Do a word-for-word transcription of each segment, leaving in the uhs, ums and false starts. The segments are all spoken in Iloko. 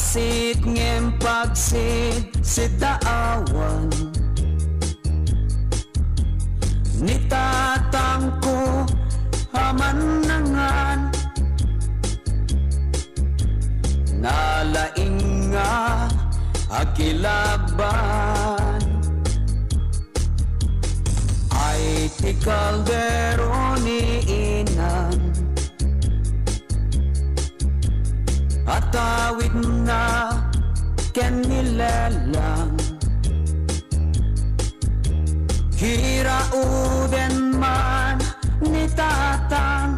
Sit ngem pagsid, sit daawan. Ni tatangko a mannangan, nalaing nga akilaban. Ay ti kaldero ni inang, atawidna ken ni lelang. Kirauden man ni tatang,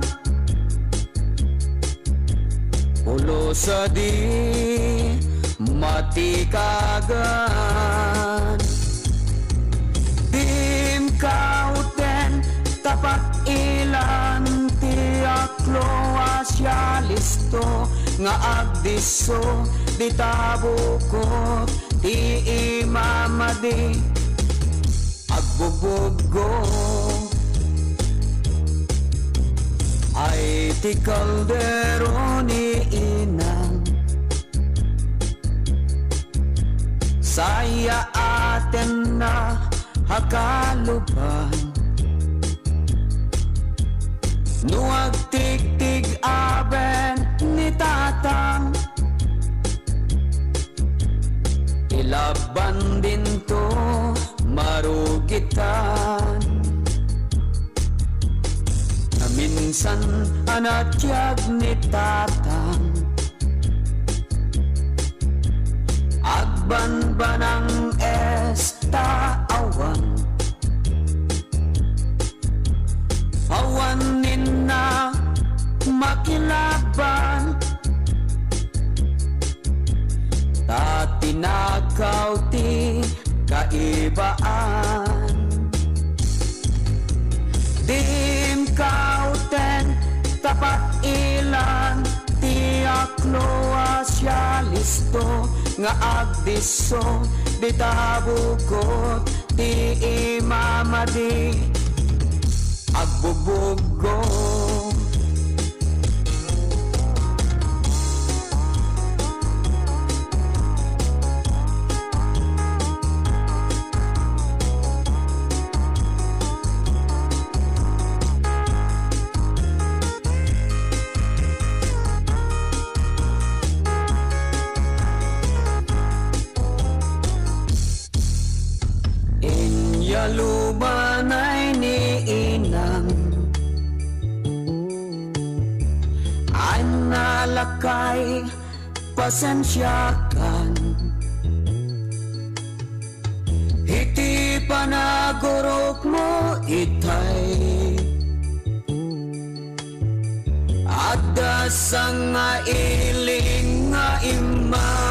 ulo sadi matikagan. Dimkauten ta pag-ilan ti aklo a sialisto nga agdisso dita bukot ti imamadi. Agbubuggo. Ay ti kaldero ni inang, sayaatenna a kaluban. No agtigtig-aben ni tatang, ilaban dinto marugitan. Naminsan a natiag ni tatang, agbanbanang esta awan. Awan ninna makilaban, ta tinakaw ti kaibaan. Dimkauten ta pag-ilan ti aklo a sialisto nga agdisso dita bukot ti imamadi. Agbubuggo. Inyalumanay ni inang, ay nalakay, pasensiakan. Iti panagurokmo itay, adda sangailing nga immay.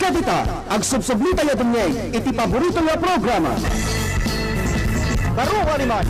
Ket ita, agsubsubli tayo dumngeg iti paborito nga programa. Baro nga animal.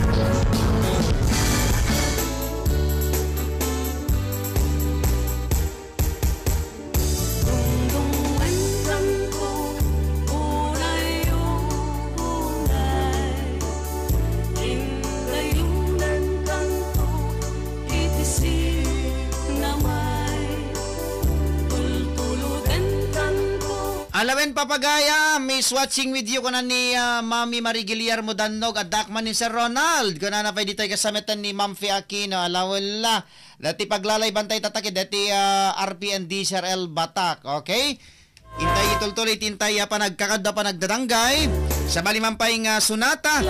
Alawen, Papagayam is watching with you, kuna ni, ah, Mami Marie Guillermo Dannog, addak man ni Sir Ronald, kunana pay ditoy kasametan ni Ma'am Fe Aquino, alawen la. Dati paglalay bantay tatakid, dati, ah, R P N D Sir L Batak, okay? Intay itultuloy ti intay a panagkakadda panagdadanggay. Sabali man pay nga sunata,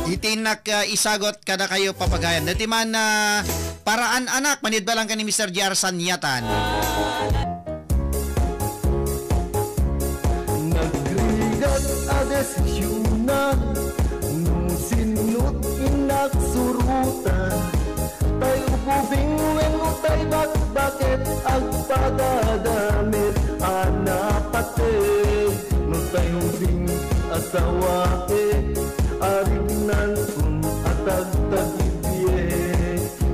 iti innak, ah, isagot kadakayo, Papagayam. Dati man, ah, paraan anak, manidbalang ka ni Mister J R Sanyatan. Nagrigat a desisionan, no sinno't innak surotan. Tay ububing wenno tay bakbaket, agpagadamit a napateg. No tay ubing, asawaek, arignan kun a tagtagibie.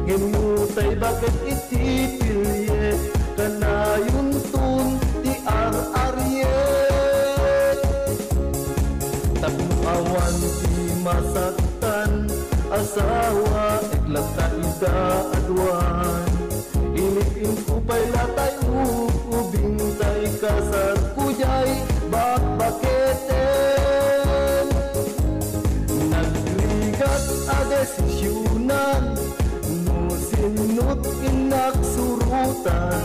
Ngem no tay baket iti pilie, kanayonton ti Asawa, eklat ta ida aduan. Ilipin ko pay latay ubing tay kasar ko jay bakbaketen. Nagrigat a desisionan no sinot innak surotan.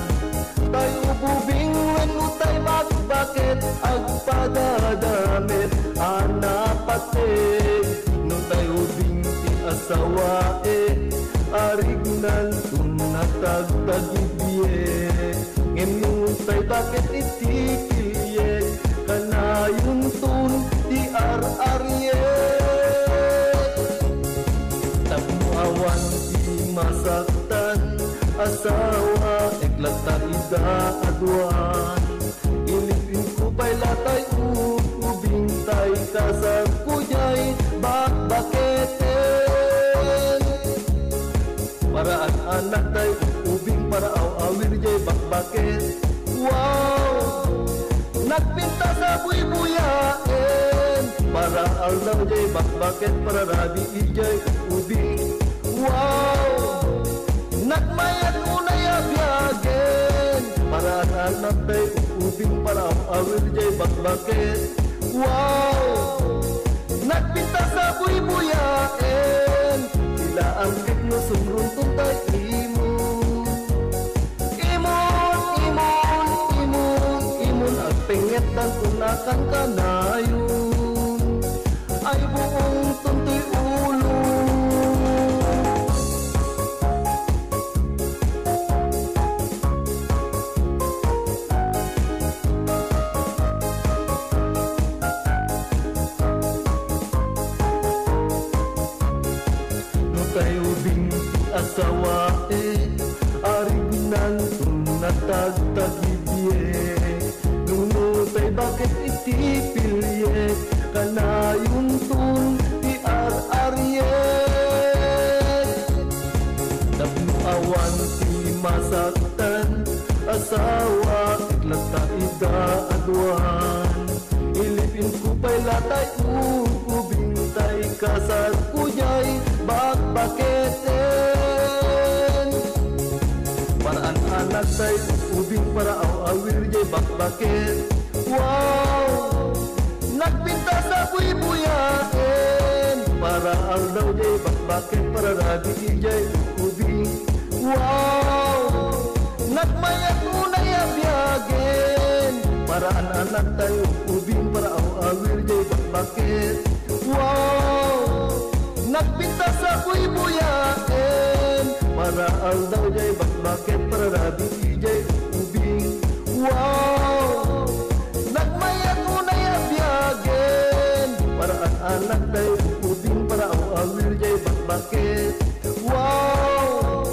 Tay ububing wenno tay bakbaket, agpadadamit a napateg. No tay ubing ti asawaek, arignanton natagtagibie. Ngem no tay baket iti piliek, kanayonton ti ar-ariek. Tapno awan ti masaktan, asawa, eklat ta ida aduan. Ilipin ko pay latay ubing tay kasar ko jay bakbaketen. Para an-anak tay ubing, para aw-awir jay bakbaket. Wow! Nagpintas a buybuyaen, para aldaw jay bakbaket, para rabii jay ubing. Wow! Nagmayat unay a biagen, para an-anak tay ubing, para aw-awir jay bakbaket. Wow! Nagpintas a buybuyaen, ti laang ket no sumronton tay imon. Imon, imon, imon, imon, agpengngetdanton a kankanayon. Ay buong tuntoy ulo. No tay ubing ti asawaek, arignanton natagtagibie. No, no tay baket iti piliek, kanayonton ti ar-ariek. Tapno awan ti masaktan, asawa, eklat ta ida aduan. Ilipin ko pay latay ubing tay kasar ko jay bakbaketen. Para an-anak tay ubing, para aw-awir jay bakbaket. Wow! Nagpintas a buybuyaen, para aldaw jay bakbaket, para rabii jay ubing. Wow! Nagmayat unay a biagen, para an-anak tayo ubing, para aw-awir jay bakbaket. Wow! Nagpintas a buybuyaen, para aldaw jay bakbaket, para rabii jay ubing. Wow! Nagmayat unay a biagen, para an-anak tayo ubing, para aw-awir jay bakbaket. Wow!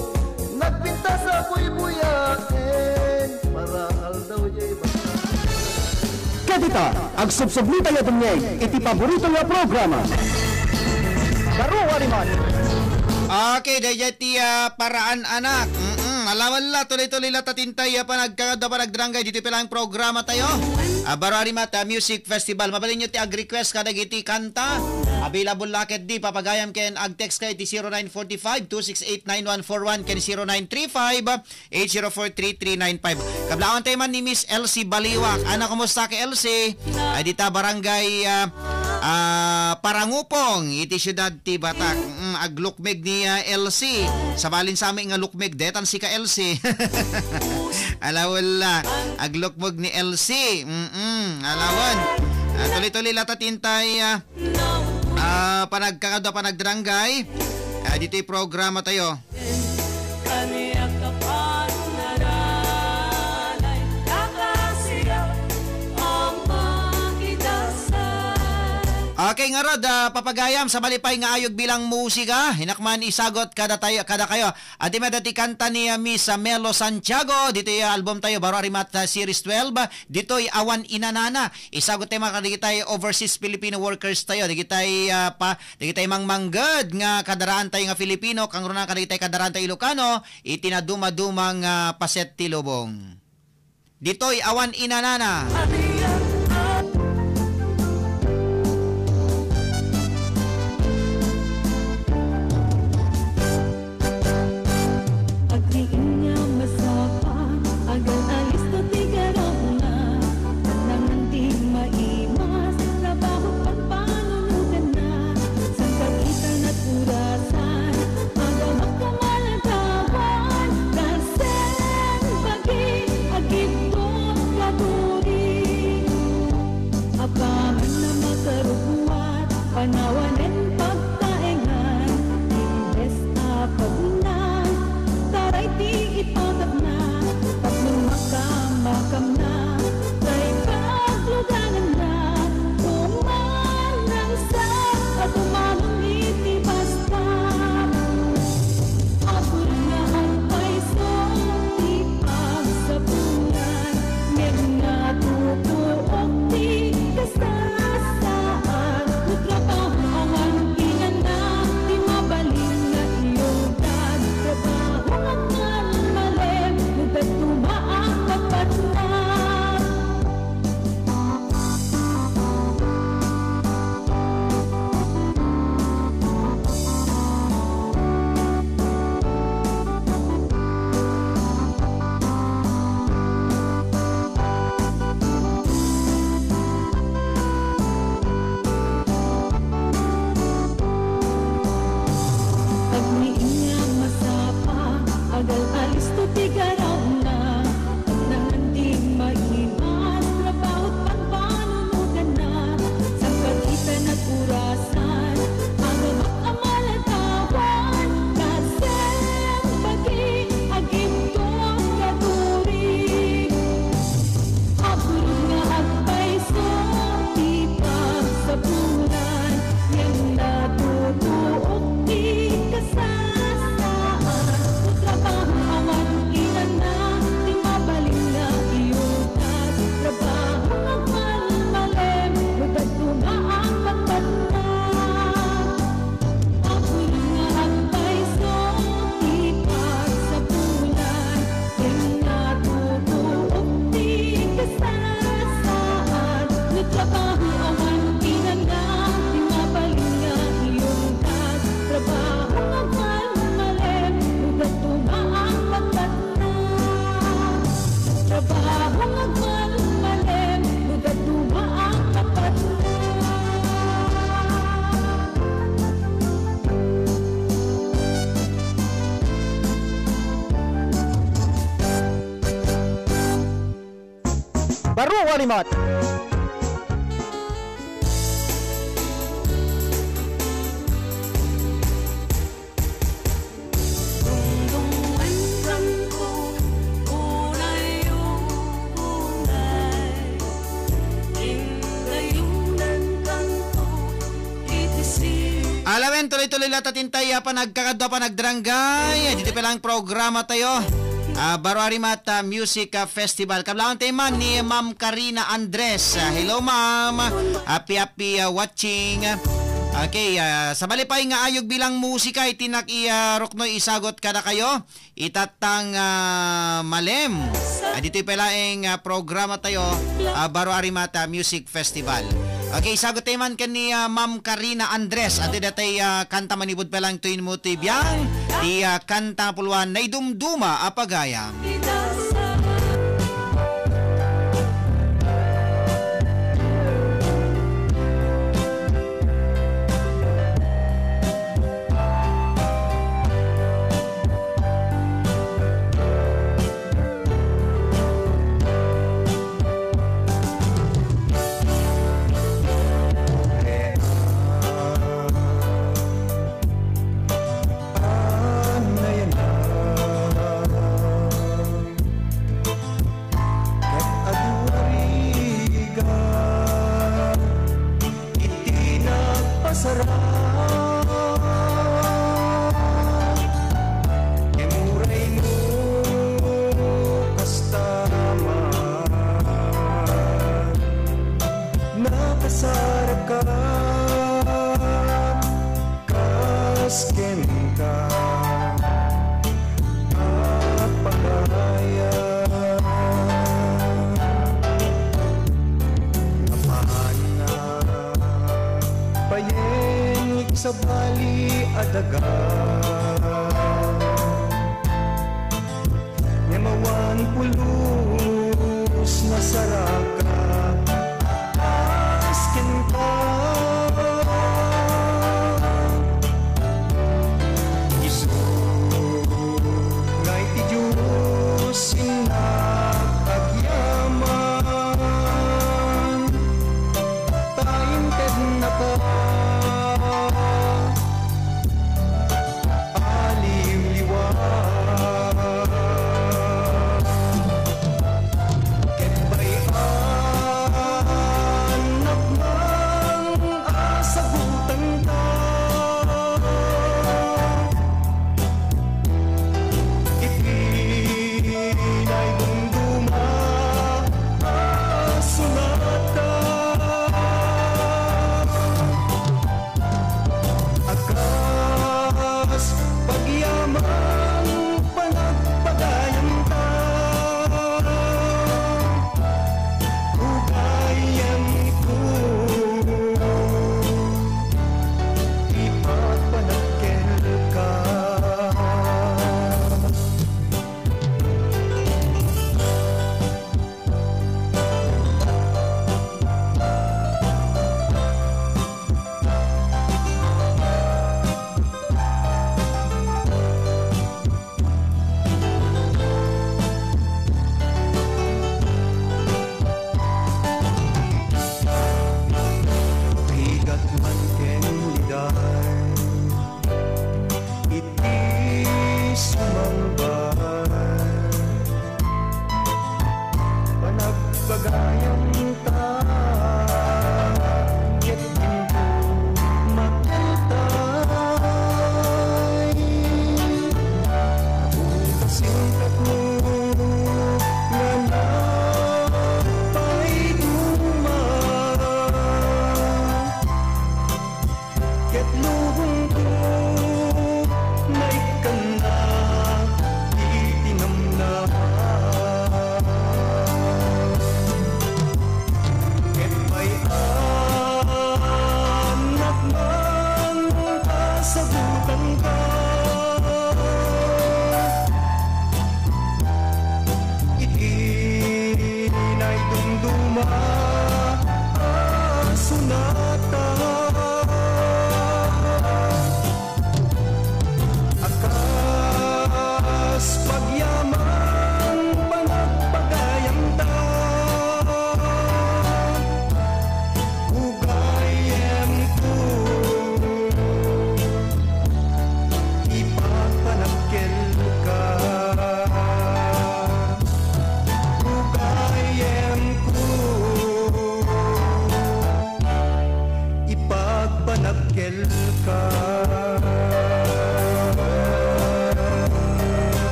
Nagpintas a buybuyaen, para aldaw jay bakbaket. Ket ita, agsubsubli tayo dumngeg iti paborito nga programa. Baro a rimat. Okay, dayjay ti, ah, Para an-anak. Mm-mm. Alawan la, tuloy-tuloy la ta ti intay, ah, panagkakadda, panagdranggay ditoy pay laeng programa tayo. Ah, Baro a rimat, ah, Music Festival. Mabalinyo ti ag-request kadagiti kanta. Available la ketdi, papagayam ken ag-text kayo iti zero nine four five two six eight nine one four one ken zero nine three five eight zero four three three nine five. Kablawan tayo man ni Miss Elsie Baliwak. Ana, kumusta ka, Elsie? Ay, dita barangay, ah, ah, Parangupong, iti siudad ti Batak. Mm, aglukmeg ni, ah, Elsie. Sabalin sami nga lukmeg, detan sika, Elsie. Ala, wala. Aglukmeg ni Elsie. Mm-mm, alawan. Ah, tuloy-tuloy la ta ti intay, ah, ah, panagkakadwa, panagdranggay. Ah, ditoy programa tayo. Kaniak a pananalay, kakasiak a makidasay. Okay, ngarud, ah, papagayam, sabali pay nga ayog bilang musika, hinakman isagot kada tayo, kada kayo. Adi met ti kanta ni, ah, Miss, ah, Melo Santiago, ditoy, ah, album tayo, Baro a Rimat, ah, Series twelve, ditoy Awan Inanana. Isagot tayo, mga, kadagitay overseas Filipino workers tayo, dagitay, ah, pa, dagitay mangmangged nga kadaraan tayo nga Filipino, kangruna kadagitay kadaraan tayo Ilocano, iti nadumaduma nga paset ti lubong. Ditoy Awan Inanana. Baro a Raymat. Alawen, tuloy-tuloy latta ti intay a panagkakadua, panagdaranggay. Ditoy pay lang programa tayo. Ah, Baro a Raymat, ah, Music, ah, Festival. Kablawan tayo man ni Ma'am Karina Andres. Ah, hello, ma'am. Happy, happy, ah, watching. Okay, ah, sabali pay nga ayog bilang musika iti nak-, i-, ah, ruknoy isagut kadakayo. Itattang, ah, malem. Ah, ditoy pay laeng, ah, programa tayo, ah, Baro a Raymat Music Festival. Okay, isagut tayo man ken ni, ah, Ma'am Karina Andres. Iti datay, ah, kanta manipud pay lang Tuinmo ti Biang. Ti, ah, kanta nga puluan, Naidumduma a Pagayam. Ket adu a rigat iti nagpasarak, ngem uray no kasta man, nakasaraka kas kenka a pagayam. Apaanna, payen sabali a daga. Ngem awan pulos nga saraka kas kenka. Isu nga iti Dios innak agyaman, ta intednaka.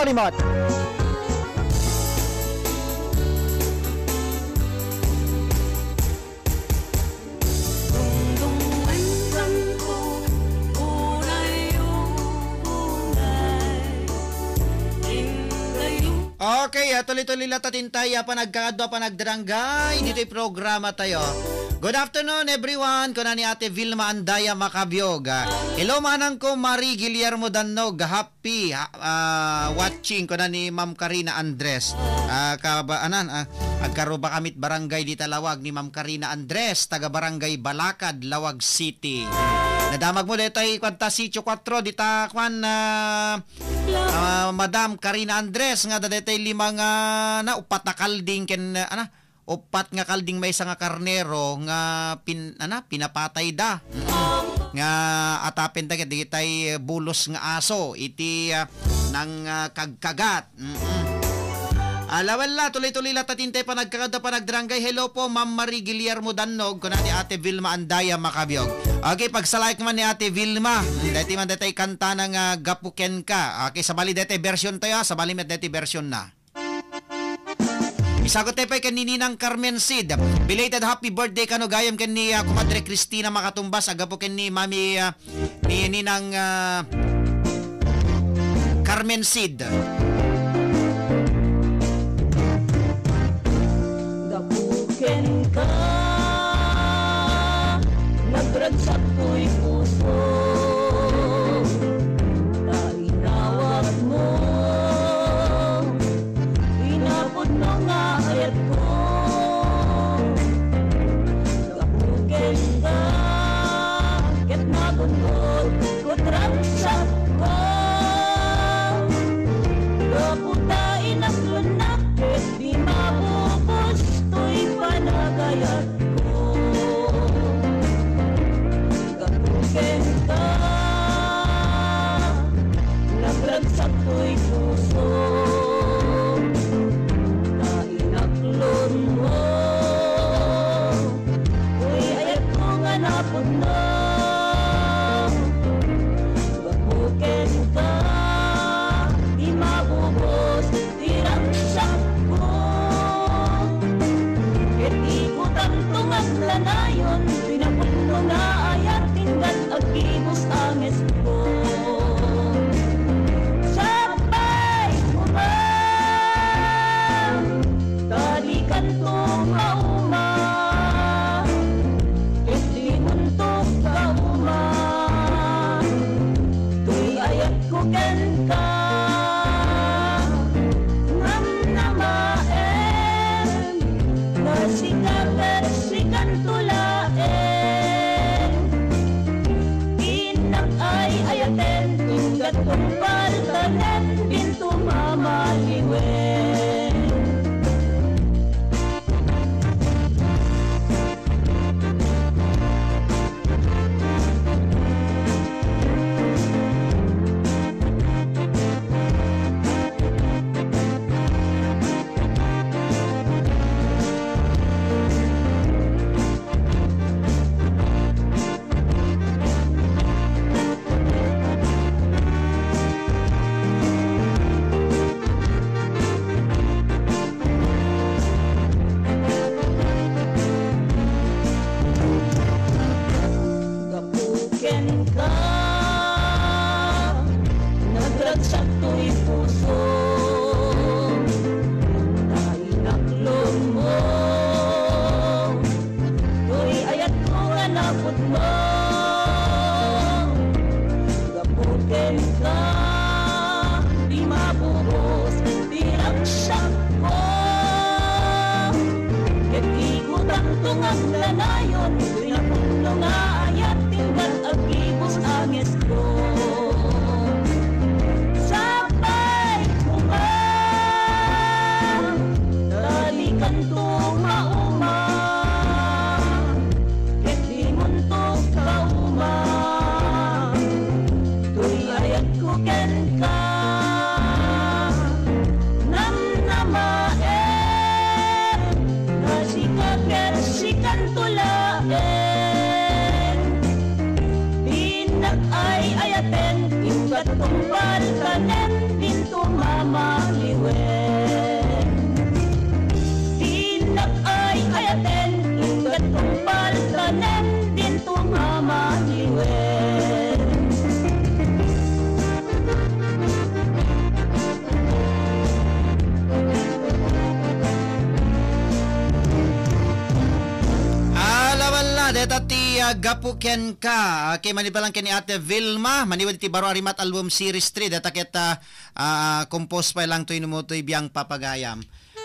Rimot. Okay, ah, tuloy-tuloy la ta ti intay, ah, panagkakadua, panagdarangay, ditoy programa tayo. Good afternoon, everyone. Kuna ni Ate Vilma Andaya Macabiog. Ah, hello, manangko, Marie Guillermo Dannog. Hap-, P, ha-, ah, watching, kuna ni Ma'am Karina Andres. Ah, kaba-, anan, ah, agkaruba kami barangay dita Lawag ni Ma'am Karina Andres, taga Barangay Balakad, Lawag City. Nadamag mo daytoy kuan ta, Sitio Cuatro, dita kuan, ah, ah, Madam Karina Andres, nga da daytoy lima nga, na, upat a kalding ken, ah, ana, upat nga kalding maysa nga karnero nga pin-, ana, pinapatayda. Mm. Nga atapen ta ket dagitay bulos nga aso iti, ah, nang, ah, kagkagat. Mm. Ala, wala, tuloy-tuloy la ta ti intay panagkakadua, panagdarangay. Hello po, Ma'am Marie Guillermo Dannog, kuna ni Ate Vilma Andaya Macabiog. Okay, pagsalaek man ni Ate Vilma. Mm, daytoy man daytoy kantana nga Gapu Kenka. Okay, sabali daytoy version tayo, ah. Sabali met daytoy version na. Isagut tayo pay ken ni Ninang Carmen Cid. Belated happy birthday kano gayam ken ni, ah, Kumadre Cristina Makatumbas, agapu ken ni Mami, ah, ni Ninang, ah, Carmen Cid. Gapu kenka, nagragsak toy puso. Inawatmo, inapudno nga ayatko. Gapu kenka, ket nagun-od ko ti ragsakko. Gapu ta inaklonnak, ket di mabubos toy panagayatko. Gapu kenka, nagragsak toy puso, ta inaklonmo toy ayatko nga napudno. Gapu kenka, di mabubos ti ragsakko. Ket ikutanto nga aglanayon, ti napudno nga ayat, inggad aggibus a ngesko. Sapay koma, ta dikanto mauma, ket dimonto kauma, toy ayat ko kenka. Namnamaen nga sika ket sikanto laeng ti innak ay-ayaten, inggad tungpal tanem dinto mamaliwen. Gapu kenka, nagragsak toy puso, ta inaklonmo toy ayatko nga napudno. Gapu kenka, di mabubos ti ragsakko. Ket ikutanto nga aglanayon, ti napudno nga ayat, inggad aggibus a ngesko. Sapay koma, ta dikanto mauma, ket dimonto kauma, toy ayatko kenka. Namnamaen nga sika ket sikanto laeng ti innak ay-ayaten, inggad tungpal tanem dinto ma- Maliwen. Pinakay-ayaten, inggad tungpal tanem, dinto nga maliwen. Ala, wala, deta ti, ah, gapu kenka. Okay, manibalang ken ni Ate Vilma, maniwad ti baro a Rimat Album Series three, deta ket, ah, ah, compose pa lang toy numo toy biang papagayam.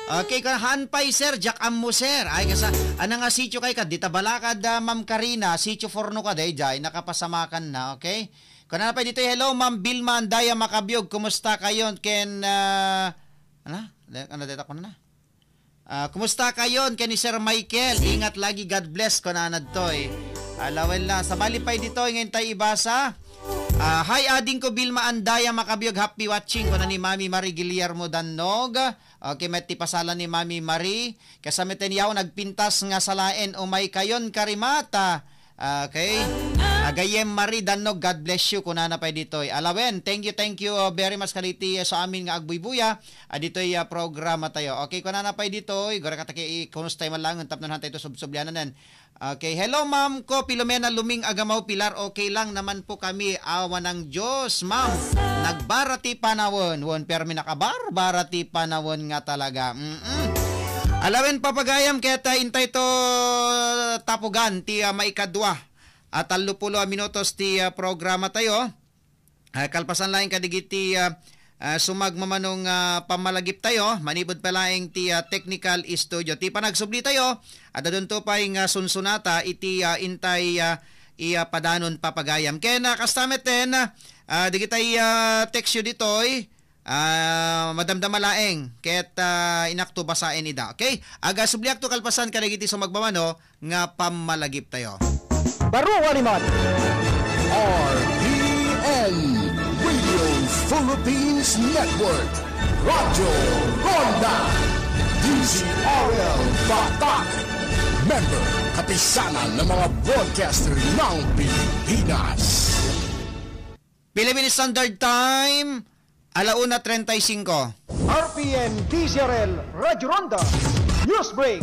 Okay, kan han pay, sir, diak ammo, sir. Ay, kasa, ana nga sitio kay ka, dita balakad, ah, Ma'am Karina, sitio Forno ka, daydiay, nakapasamakan na, okay? Kunana pay ditoy, "Hello, Ma'am Vilma, Andaya, Makabiog, kumusta kayon?" Ken, ah, ana? Ano, deta ko na? Ah, kumusta kayon ken ni Sir Michael? Ingat lagi, God bless, kunana ditoy. Alawen la, sabali pay ditoy, ngayon tayo ibasa. Ah, "Hi, ading ko, Vilma, Andaya, Makabiog, happy watching," kuna ni Mami Marie Guillermo Dannog. Okay, met ti pasala ni Mami Marie. Kasamiten yaw nagpintas nga salaen, umay kayon karimata. Okay. Agayem Marie Dannog, God bless you, kunana pay ditoy. Alawen, thank you, thank you, uh, very much kaditi, uh, sa amin nga agbuybuya, uh, ditoy, uh, programa tayo. Okay, kunana pay ditoy, gura kataki, i-, kunus tayo man lang, tapno han tayo subsublianan. Okay, hello, ma'am ko, Filomena Luming Agamaw Pilar, okay lang naman po kami, awan ng Diyos, ma'am. Nagbara ti panawen, wen, permi nakabarbara ti panawen nga talaga. Mm-mm. Alawen, papagayam, ket, ah, intay to tapugan ti, ah, maikadua a tallopulo a minutos ti, ah, programa tayo. Ah, kalpasan laeng kadigiti, ah, ah, sumagmamano nga pammalagip tayo, manipud pa laeng ti, ah, technical studio. Ti panagsubli tayo, adda dunto pay nga sunsunata iti, ah, intay, ah, ipadanon, papagayam. Ken, ah, kasta met ten, ah, digitay, ah, text yo ditoy, ah, madamdama laeng ket, ah, inakto basaen ida. Okay? Agsubliakto kalpasan kadagiti sumagmamano nga pammalagip tayo. Baro a Rimat. R P N, Radio Philippines Network, Radyo Ronda, D Z R L Batak, member, Kapisanan ng mga Broadcaster ng Pilipinas. Philippine Standard Time, ala una treinta y cinco. R P N D Z R L Radyo Ronda News Break.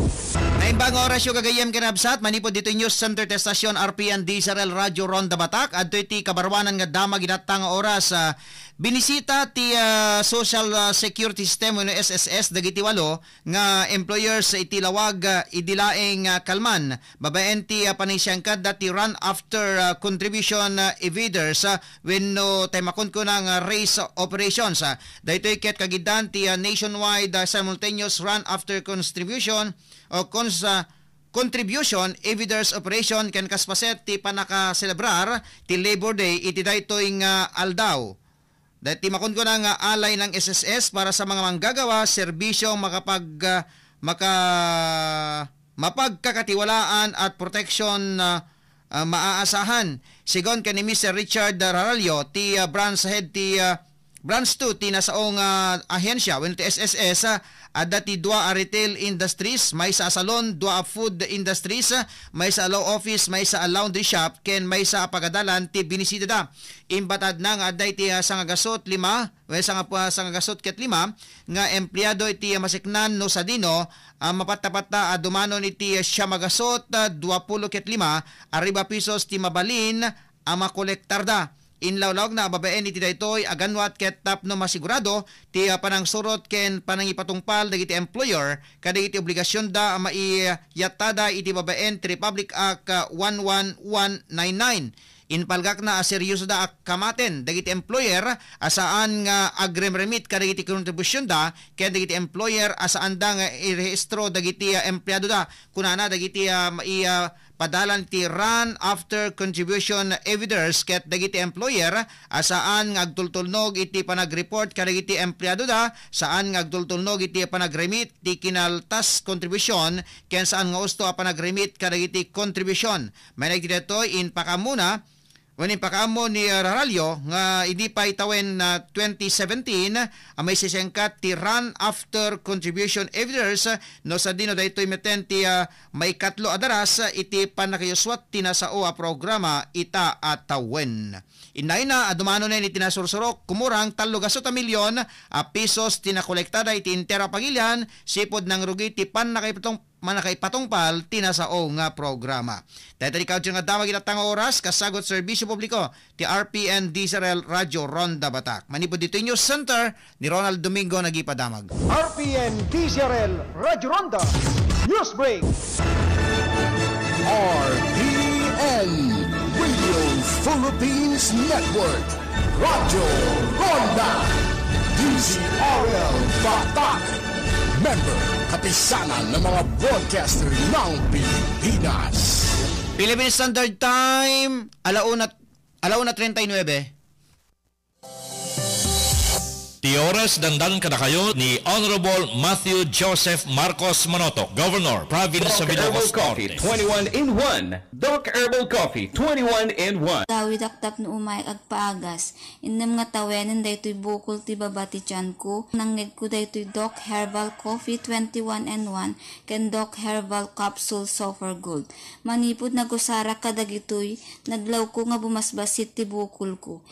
Naimbag nga orasyo, gagayyem ken kabsat, manipud ditoy News Center ti estasyon R P N D Z R L Radyo Ronda Batak. Adtoy ti kabaruanan nga damag iti natta nga oras. Ah, binisita ti, ah, Social, ah, Security System wenno S S S dagiti walo nga employers iti Laoag, ah, idi laeng, ah, kalman, babaen ti, ah, panangsiangkatda ti run after, ah, contribution, ah, evaders, ah, wenno ti makunkuna nga race operations. Ah, daytoy ket kagiddan ti, ah, nationwide, ah, simultaneous run after contribution o cons-, ah, contribution evaders operation ken kas paset ti pannakaselebrar ti Labor Day iti daytoy nga aldaw. Daytoy makunkuna nga alay ng S S S para sa mga manggagawa, serbisyong makapag-, ah, maka-, mapagkakatiwalaan at proteksyon, ah, ah, maaasahan. Sigun ken ni Mister Richard Rarallo, ti, ah, branch head ti, ah, branch two ti nasao nga ahensya wenno ti S S S, ah, adda ti dua a retail industries, maysa a salon, dua a food industries, ah, maysa a law office, maysa a laundry shop, ken maysa a pagadalan ti binisitada. Imbatadna nga adda iti, ah, sangagasut lima, wen, sanga-, ah, sangagasut ket lima nga empleado iti, ah, masiknan no sadino, ah, mapatta-patta a dumanon iti, ah, siamagasut, ah, duapulo ket lima a riba pesos ti mabalin a makolektarda. Inlawlawagna a babaen iti daytoy a ganwat ket tapno masigurado ti, ah, panangsurot ken panangipatungpal dagiti employer kadagiti obligasionda a maiyattada iti babaen ti Republic Act, ah, one one one nine nine. Impalgakna a seryosoda a kamaten dagiti employer a saan nga agremremit kadagiti kontribusionda ken dagiti employer a saanda nga irehistro dagiti, ah, empleadoda. Kunana dagiti, ah, mai-, ah, padalan ti run after contribution eviders ket dagiti employer a saan nga agtultulnog iti panagreport kadagiti empleadoda, saan nga agtultulnog iti panagremit ti kinaltas kontribusion ken saan nga usto a panagremit kadagiti kontribusion. Manen iti daytoy, impakammuna Wen impakaammo ni, ah, Rarallo nga idi pay tawen, ah, twenty seventeen, ah, maisisengkat ti run after contribution eviders, ah, no sadino daytoy meten ti, ah, maikatlo a daras, ah, iti pannakaiusuat ti nasao a programa ita a tawen. Innayna a dumanonen iti nasursurok, kumurang tallo gasut a milyon a pesos ti nakolektada iti entero a pagilian, sipud nangrugi ti pannakaipatong-, mannakaipatungpal ti nasao nga programa. Dayta di kaudyo nga damag ita nga oras, kasagut serbisyo publiko ti R P N D Z R L Radyo Ronda Batak. Manipud ditoy News Center, ni Ronald Domingo nagipadamag. R P N D Z R L Radyo Ronda News Break. R P N Radio Philippines Network, Radyo Ronda, D Z R L Batak. Member, Kapisanan ng mga Broadcaster ng Pilipinas. Philippine Standard Time, alauna, alauna treinta y nueve. Ti oras dandan kadakayo ni Honorable Matthew Joseph Marcos Manotoc, Governor, Province of Doc Ilocos Herbal Coffee, Norte. Twenty-one in one. Doc Herbal Coffee, twenty-one in one. Dawidak tapno umayak agpaagas. Innem nga tawenen daytoy bukol ti baba ti tianko. Nangngegko daytoy Doc Herbal Coffee twenty-one in one ken Doc Herbal Capsule Super Gold. Manipud nagusarak kadagitoy, nadlawko nga bumasbasit ti bukolko.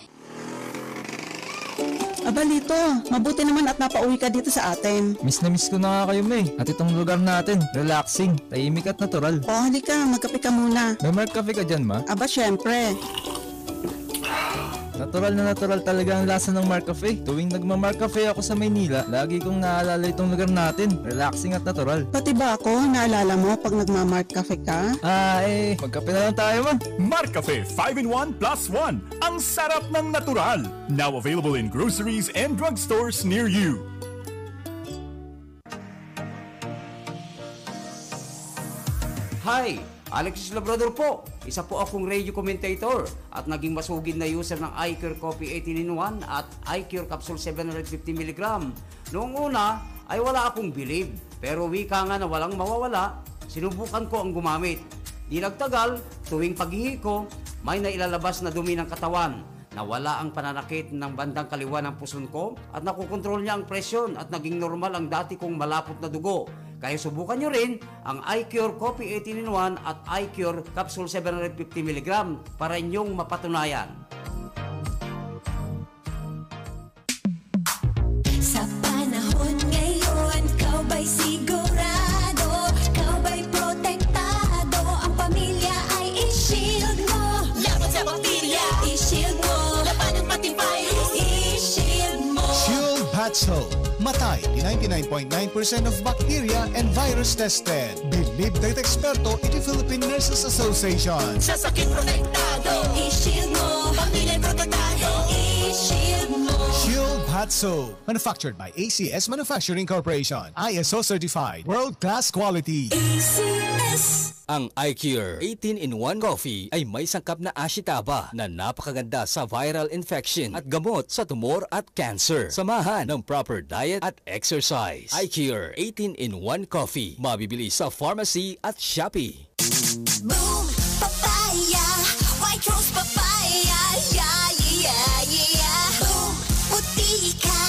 Abalito, mabuti naman at napauwi ka dito sa atin. Miss na miss ko na nga kayo, May. At itong lugar natin, relaxing, tahimik at natural. O, halika, magkape ka muna. May Mark Cafe ka dyan, ma? Aba, syempre. Natural na natural talaga ang lasa ng Mark Cafe. Tuwing nagma-Mark Cafe ako sa Maynila, lagi kong naalala itong lugar natin. Relaxing at natural. Pati ba ako, naalala mo pag nagma-Mark Cafe ka? Ah, eh, magkape na lang tayo, ma. Mark Cafe five in one plus one. Ang sarap ng natural. Now available in groceries and drugstores near you. Hi! Alexis Labrador po. Isa po akong radio commentator at naging masugid na user ng iCure Coffee eighteen in one at iCure Capsule seven hundred fifty milligram. Noong una ay wala akong bilib, pero wika nga na walang mawawala, sinubukan ko ang gumamit. Di nagtagal, tuwing paghihi ko, may nailalabas na dumi ng katawan. Nawala ang pananakit ng bandang kaliwa ng puson ko at nakokontrol niya ang presyon at naging normal ang dati kong malapot na dugo. Kaya subukan niyo rin ang iCure Coffee eighteen in one at iCure Capsule seven hundred fifty milligram para inyong mapatunayan. Sa panahon ngayon, ikaw ba'y sigurado? Ikaw ba'y protektado? Ang pamilya ay i-shield mo. Laban sa bakterya, i-shield mo. Labanan pati virus, i-shield mo. Shield Bat Soap. Matay ti ninety-nine point nine percent of bacteria and virus tested. Bilib dagiti eksperto iti Philippine Nurses Association. Sa sakit protektado, i-shield mo. Pamilya protektado, i-shield mo. Shield Bat Soap. Manufactured by A C S Manufacturing Corporation. I S O certified. World class quality. A C S. Ang iCure eighteen in one Coffee ay may sangkap na ashitaba na napakaganda sa viral infection at gamot sa tumor at cancer. Samahan ng proper diet at exercise. iCure eighteen in one Coffee. Mabibili sa pharmacy at Shopee. Boom Papaya, White Rose Papaya, yeah, yeah, yeah, yeah. Boom Puti ka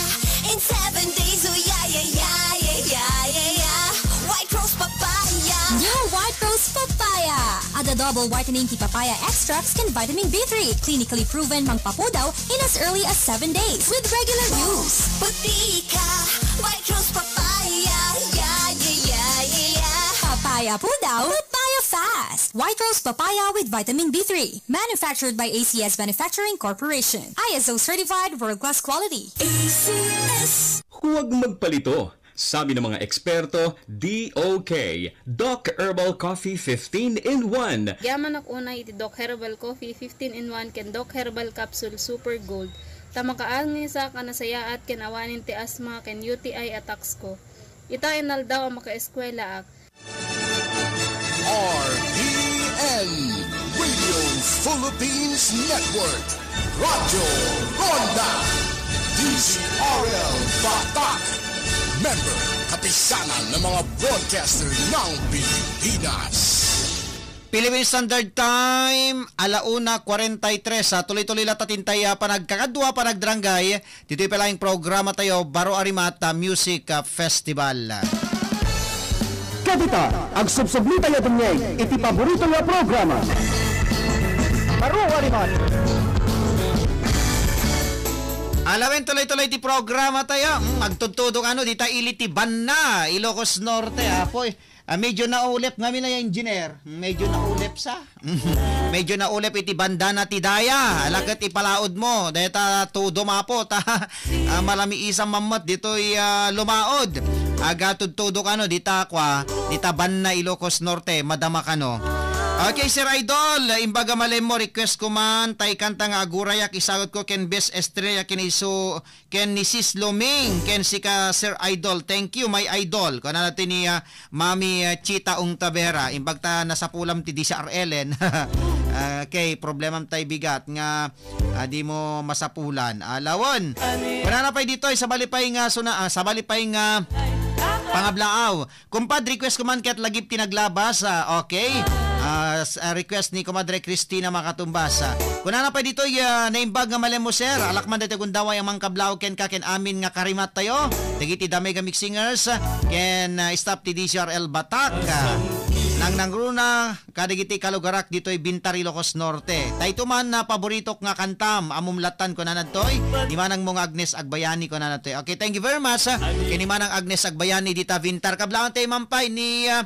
in seven days, oh, yeah, yeah, yeah, yeah, yeah, yeah, yeah. White Rose Papaya. New White Rose Papaya. Add a double whitening ti papaya extracts ken vitamin B three. Clinically proven mangpapudaw in as early as seven days with regular use. Puti ka, White Rose Papaya, yeah, yeah, yeah, yeah, yeah. Papaya pudaw, papaya fast. White Rose Papaya with vitamin B three. Manufactured by A C S Manufacturing Corporation. I S O certified, world-class quality. A C S. Huwag magpalito. Sabi ng mga eksperto, D O K, Doc Herbal Coffee fifteen in one. Yaman ak unay iti Doc Herbal Coffee fifteen in one ken Doc Herbal Capsule Super Gold. Ta makaangisak a nasayaat ken awanen ti asma ken U T I attacks ko. Ita inaldaw a makaeskwelaak. R P N, Radio Philippines Network, Radyo Ronda, D Z R L Batak, member, Kapisanan ng mga Broadcaster ng Pilipinas. Philippine Standard Time, ala una kuarenta y tres. Ah, tuloy-tuloy latta ti intay, ah, panagkakadua, panagdarangay. Ditoy pay laeng programa tayo, Baro a Rimat, ah, Music, ah, Festival. Kadita, agsubsubli tayo dumngeg iti paborito nga programa. Baro a Rimat. Alawen, tuloy-tuloy ti programa tayo. Mm, agtudtudok ano, dita ili ti banna, Ilocos Norte, apoy. Ah, medyo naulep ngamin a engineer. Medyo naulep sa. Medyo naulep iti bandana ti daya. Ala ket ipalaod mo. Deta tudo mapo ta, ah, malamiisam mammet ditoy, ah, lumaod. Agatudtudok ano, dita kwa, dita banna Ilocos Norte, madama kano. Okay, Sir Idol, imbaga malem mo, request ko man, tay kanta nga agurayak, isagot ko ken Bes Estrella, ken isu, ken ni Sis Loming, ken sika, Sir Idol. Thank you, my idol. Kunana ti ni, ah, Mami, ah, Chita Ungtabera. Imbag ta nasapulam ti D C R L-en. Ah, okay, problemam tay bigat nga, ah, di mo masapulan. Alawon. Kunana pay ditoy, sabali pay nga suna-, ah, sabali pay nga pangablaaw. Kumpadre, request ko man ket Lagip ti Naglabas, ah, okay. Ah, s-, ah, request ni Comadre Christina Makatumbas. Ah, kunana pay ditoy, ah, naimbag nga malem mo, sir. Alak man daytoy gundaway a mangkablaaw kenka ken amin nga karimat tayo. Dagiti dameg a mix singers, ah, ken, ah, staff ti D C R L Batak. Ah, nangnangruna, kadagiti kalugarak ditoy Bintar, Ilocos Norte. Daytoy man, ah, paboritok nga kantam, ammom lattan kunana daytoy. Ni Manang mo nga Agnes Agbayani kunana daytoy. Okay, thank you very much, ah, ken ni Manang Agnes Agbayani dita Bintar. Kablaawanta man pay ni, ah,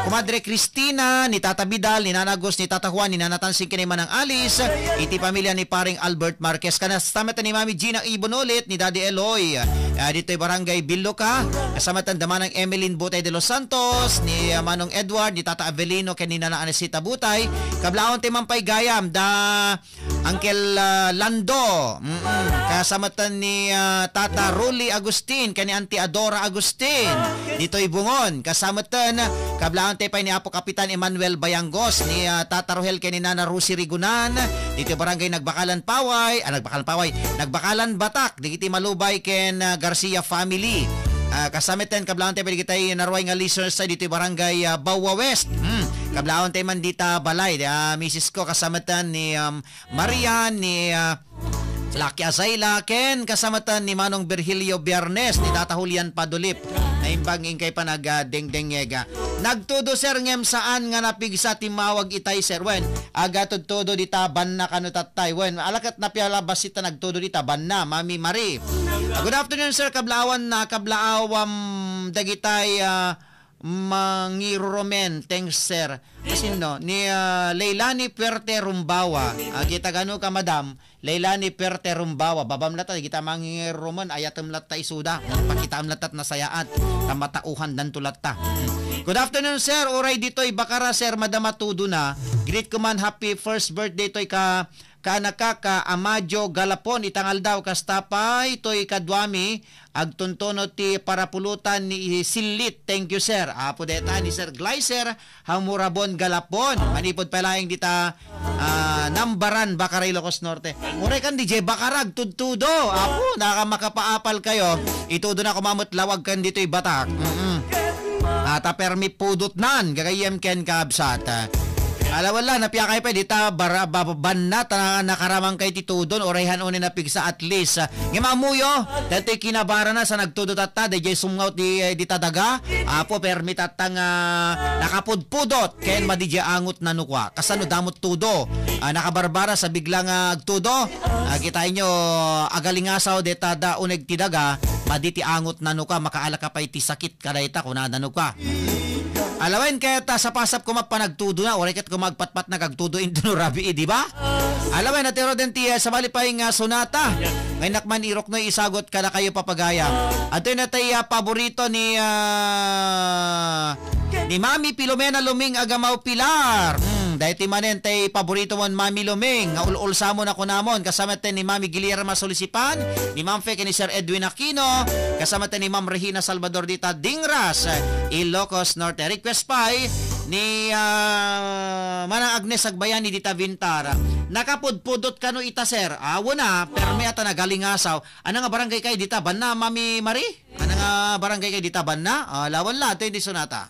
Comadre Cristina, ni Tata Vidal, ni Nana Gus, ni Tata Juan, ni Nana Tansing, ken ni Manang Alice, iti pamilya ni Paring Albert Marquez. Kasama ta ni Mami Gina Ibonulit, ni Daddy Eloy, ah, ditoy Barangay Biloca. Kasama ta da Manang Emeline Butay de los Santos, ni, ah, Manong Edward, ni Tata Avelino, ken ni Nana Anesita Butay. Kablaawanta man pay gayam, da Uncle, ah, Lando. Mm-mm. Kasama ta ni, ah, Tata Rolly Agustin, ken ni Auntie Adora Agustin. Ditoy Bungon. Kasama ta, kablaawanta pay ni Apo Kapitan Emmanuel Bayangos, ni, ah, Tata Rohel, ken ni Nana Rosie Rigunan. Ditoy Barangay Nagbakalan Paway, ah, Nagbakalan Paway, Nagbakalan Batak, dagiti Malubay ken, ah, Garcia family. Ah, kasama ta, kablaawanta pay dagiti naruay nga listeners tayo ditoy Barangay, ah, Baua West. Hmm. Kablaawanta man dita balay, ah, misis ko, kasama ta ni, um, Marian, ni, ah, Lucky Azayla, ken kasama ta ni Manong Virgilio Biernes, ni Tata Julian Padulip. Naimbag inkay panag, ah, dengdengngeg. Nagtudo, sir, ngem saan nga napigsa ti mawag itay, sir. Wen, agatudtudo dita banna kano tattay. Wen, ala ket napia la bassit ta nagtudo dita banna, Mami Marie. Ah, good afternoon, sir. Kablaawan na, kablaawam dagitay, ah, mangirurumen. Thanks, sir. Kasinno? Ni, ah, Leilani Puerte Rumbawa. Ah, kita gano ka, madam? Leilani Puerte Rumbawa. Babam latta, kita mangirurumen, ayatem latta isuda. Pakitaem latta nasayaat. Ta matauhan danto latta. Good afternoon, sir. Uray ditoy Bacara, sir. Madama tudo na. Greet ko man, happy first birthday toy ka, kaanakak, ka Amadio Galapon, itangaldaw, kasta pay toy kaduami, agtuntuno ti parapulutan ni Sillit. Thank you, sir. Apo deta ni Sir Glycer Hamurabon Galapon. Manipod pay laeng dita, ah, Nambaran, Bacara, Ilocos Norte. Uray kan D J Bacarag, tudtudo. Apo, naka makapaapal kayo. Itudo na kumamet lawag kan ditoy Batak. Mm-mm. Ata permi pudot nan, gagayem ken kabsat. Ala, wala, napiakay pa, dita bara-, ba-, banna, ta nakaramang kay ti tudon, uray han uni napigsa at least. Ah, ngem ammoyo, daytoy kinabarana sa nagtudo tatta, dayjay sumngaw ti, eh, dita daga, apo, permi tatta nga nakapudpudot, ken madi jay angot nano kua. Kasano damot tudo? Ah, nakabarbara sa bigla nga agtudo. Ah, kitaenyo, agalingasaw, deta da uneg ti daga, madi ti angot nano kua, makaala ka pay ti sakit. Kadayta, kunada no ka. Alawen ket, ah, sapasap koma panagtudo na, uray ket koma agpatpat nagagtudo into no rabii, di ba? Alawen, natiro den ti, ah, sabali pay nga sonata. Nga innak man iruknoy isagot kadakayo, papagayam. Adtoy na tay, ah, paborito ni, ah, ni Mami Filomena Luming Agamaw Pilar. Hmm, daytoy manen tay paborito mon, Mami Luming, nga ul-ulsamon a kunamon, kasama ten ni Mami Guillerma Solisipan, ni Ma'am Fe ken ni Sir Edwin Aquino, kasama ten ni Ma'am Regina Salvador dita Dingras, Ilocos Norte. Request pay ni, ah, Manang Agnes Agbayani dita Vintara. Nakapudpudot kano ita, sir? Awan na, permi ata nagalingasaw. Ano nga barangay kay dita? Banna, Mami Marie? Ano nga barangay kay dita? Banna? Ah, lawan la, ito yung sonata.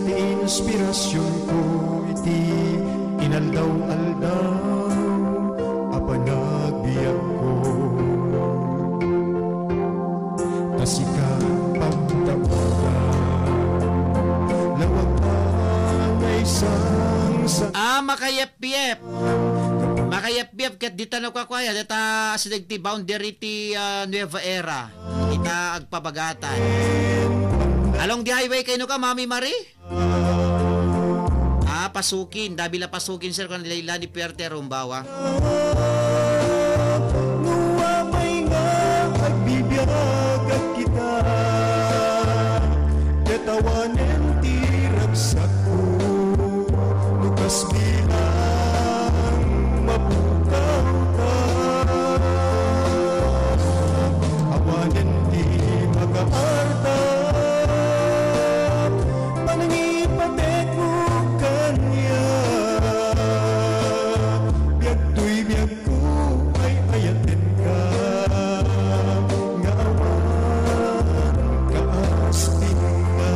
Ti inspirasionko iti inaldaw-aldaw a panagbiagko. Ta sika pagtapudan, lawag ta naisang sa- Ah, makayepyep. Makayepyep ket dita no kakuaya, dita asideg ti boundary ti, ah, Nueva Era. Ita agpabagatan. Along the highway kayo ka, Mami Marie? Ah, pasukin. Dabi la pasukin, sir, kung nila ni Puerte Rumbawa. No apay nga agbibiag kita, ket awanen ti ragsakko, no kas bilang mapukaw ka. Awanen ti makaarta, panangipatekmo kaniak. Biag toy biagko, ay-ayatenka, nga awan kaaspingna.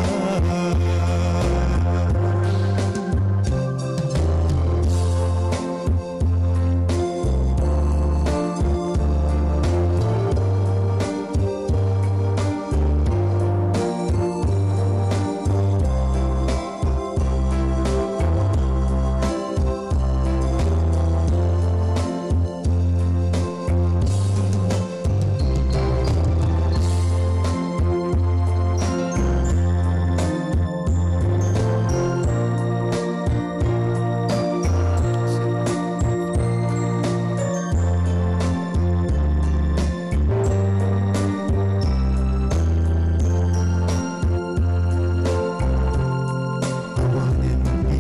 Awanen ti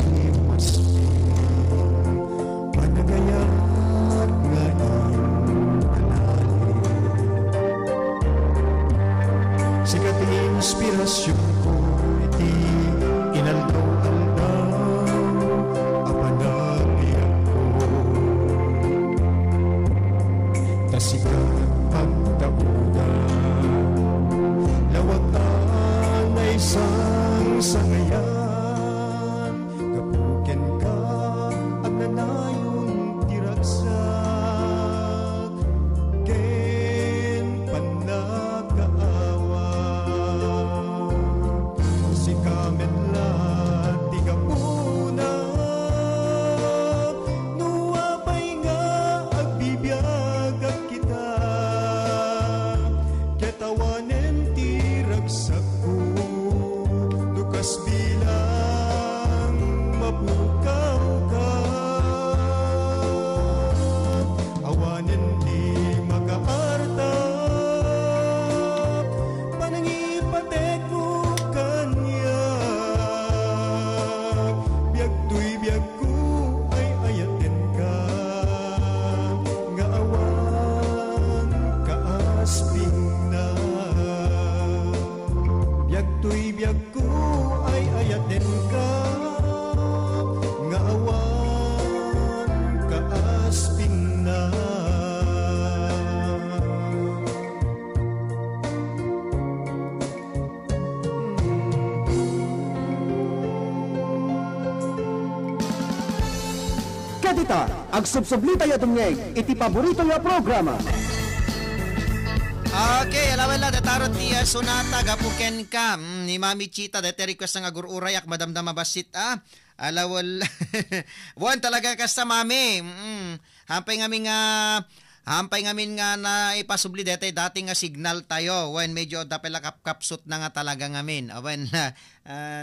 maskin panagayat nga impanalin. Sika ti inspirasionko iti inaldaw-aldaw a panagbiagko. Ta sika pagtapudan, lawag ta naisangsangayan. Gapu kenka, agnanayon ti ragsak ken pannakaawat. Sika met la ti gapuna, no apay nga agbibiagak kita, ket awanen ti ragsakko, no kas bilang mapukawka. Awanen ti makaarta, panangipatekmo kaniak. Biag toy biagko, ay-ayatenka, nga awan kaaspingna. Biag toy biagko, ay-ayatenka, nga awan kaaspingna. Ket ita, agsubsublitayo a dumngeg iti paboritoyo a programa. Okay, alawen la, dataro ti, ah, sonata gapu kenka. Mm, ni Mami Chita, dayta request nga agur-urayak, madamdama bassit, ah. Alawel. Wen, talaga kasta, Mami. Mm. Hampay ngamin nga, hampay ngamin nga naipasubli daytoy dati nga signal tayo. Wen, medyo dapel a kapkapsut na nga talaga ngamin. Awen, ah,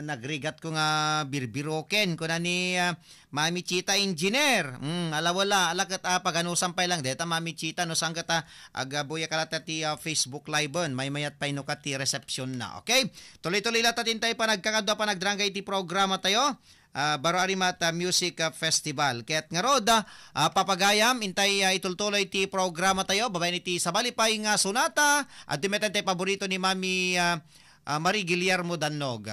nagrigat ko nga birbiroken. Kuna ni, ah, Mami Chita, Engineer. Mm, ala wala, ala ket, ah, paganusan pay lang. Deta Mami Chita, no saan ket, ah, agabuya ka latta ti, ah, Facebook Live on. Maymayat pay no ket ti reception na. Okay? Tuloy-tuloy latta tintay panagkakadua, panagdrangga iti programa tayo. Ah, Baro Arimat, ah, Music, ah, Festival. Ket ngarud, ah, ah, papagayam, intay, ah, itultuloy ti programa tayo, babaen iti sabali pay nga sonata, adda met ti paborito ni Mami, ah, ah, Marie Guillermo Dannog.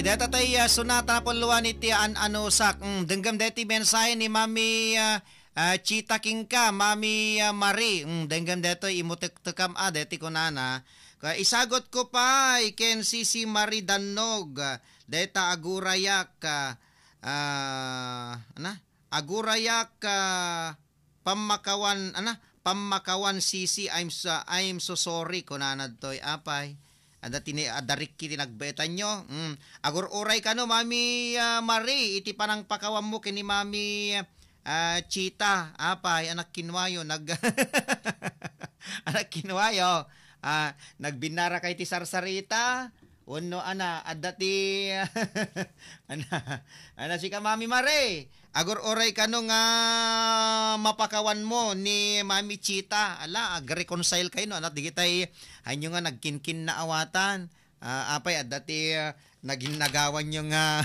Deta tay, ah, sonata napuluan iti an-anusak. Mm, denggem deti mensahe ni Mami, ah, ah, Chita kenka, Mami, ah, Marie. Mm, denggem detoy, imutektekam, ah, deti kunana. Ka-, isagutko pay ken Sisi Marie Dannog, ah, deta agurayak, ah, ah, ana? Agurayak, ah, pammakawan, ana, pammakawan, Sisi, I'm so, I'm so sorry, kunana ditoy, apay. Adda ti ni-, adda rikki ti nagbaetanyo. Mm. Agur-uray kano, Mami, ah, Marie, iti panangpakawanmo ken ni Mami, ah, Chita. Apay, anak kinwayo, nag-, anak kinwayo. Ah, nagbinnara kay ti sarsarita. Wenno, ana, adda ti, ana, ana, sika, Mami Marie. Agur-uray kano nga mapakawanmo ni Mami Chita. Ala, ag-reconcile kayo, no? Anak, digitay, hanyo nga nagkinkinnaawatan. Ah, apay, adda ti, ah, naginnagawanyo nga.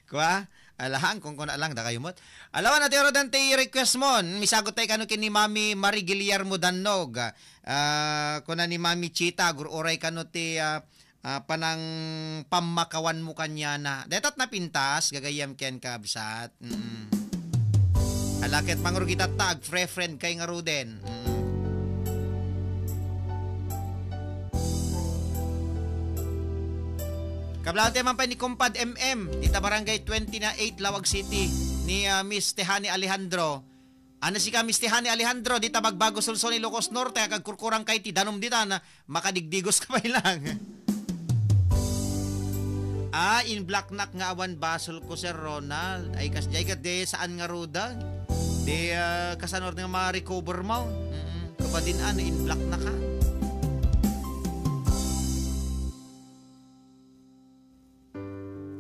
Kwa? Alahan, kung kuna lang, dakayo met. Alawan, Ate Rodan, ti request mo. Misagot tayo kano ken ni Mami Marie Guillermo Dannog. Ah, kuna ni Mami Chita, agur-uray kano ti, ah, ah, panang pammakawanmo kaniana. Daytat napintas, gagayyem ken kabsat. Mm. Ala ket mangrugitat ta, agfre-friend kay ngaruden. Mm. Kablate man pay ni Kumpad M M, dita Barangay twenty-eight, Laoag City, ni, ah, Miss Tehani Alejandro. Ano si ka, Miss Tehani Alejandro, dita Bagbago, Solsol, Ilocos Norte, agkurkurang kay ti danum ditan, makadigdigos ka pay lang. Ah, in black nak nga awan basol ko, Sir Ronald. Ay, kas-, ay, kat-, di saan nga ruda. Di, ah, kasano nga ma-recover mo? Mm-mm. Kabadin, ano, in black na ka.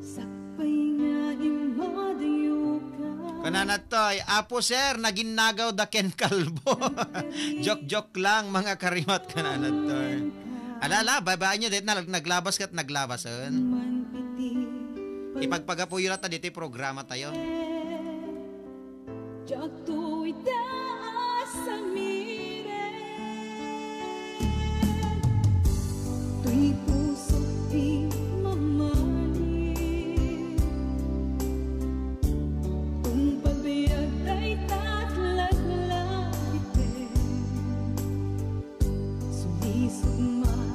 Sakbay nga immadayo ka. Kanana toy, "Apo, sir, naginnagaw da ken kalbo." Joke-joke lang, mga karimat, kanana toy. Ala, ala, babaen nyo, dahil na, naglabas ka't naglabasen. Ipagpagapuyo na ta dito yung programa tayo. Diak to ita a samiren. Toy pusok ti mamali. Tungpal biag dayta laglagiten. Sulisog man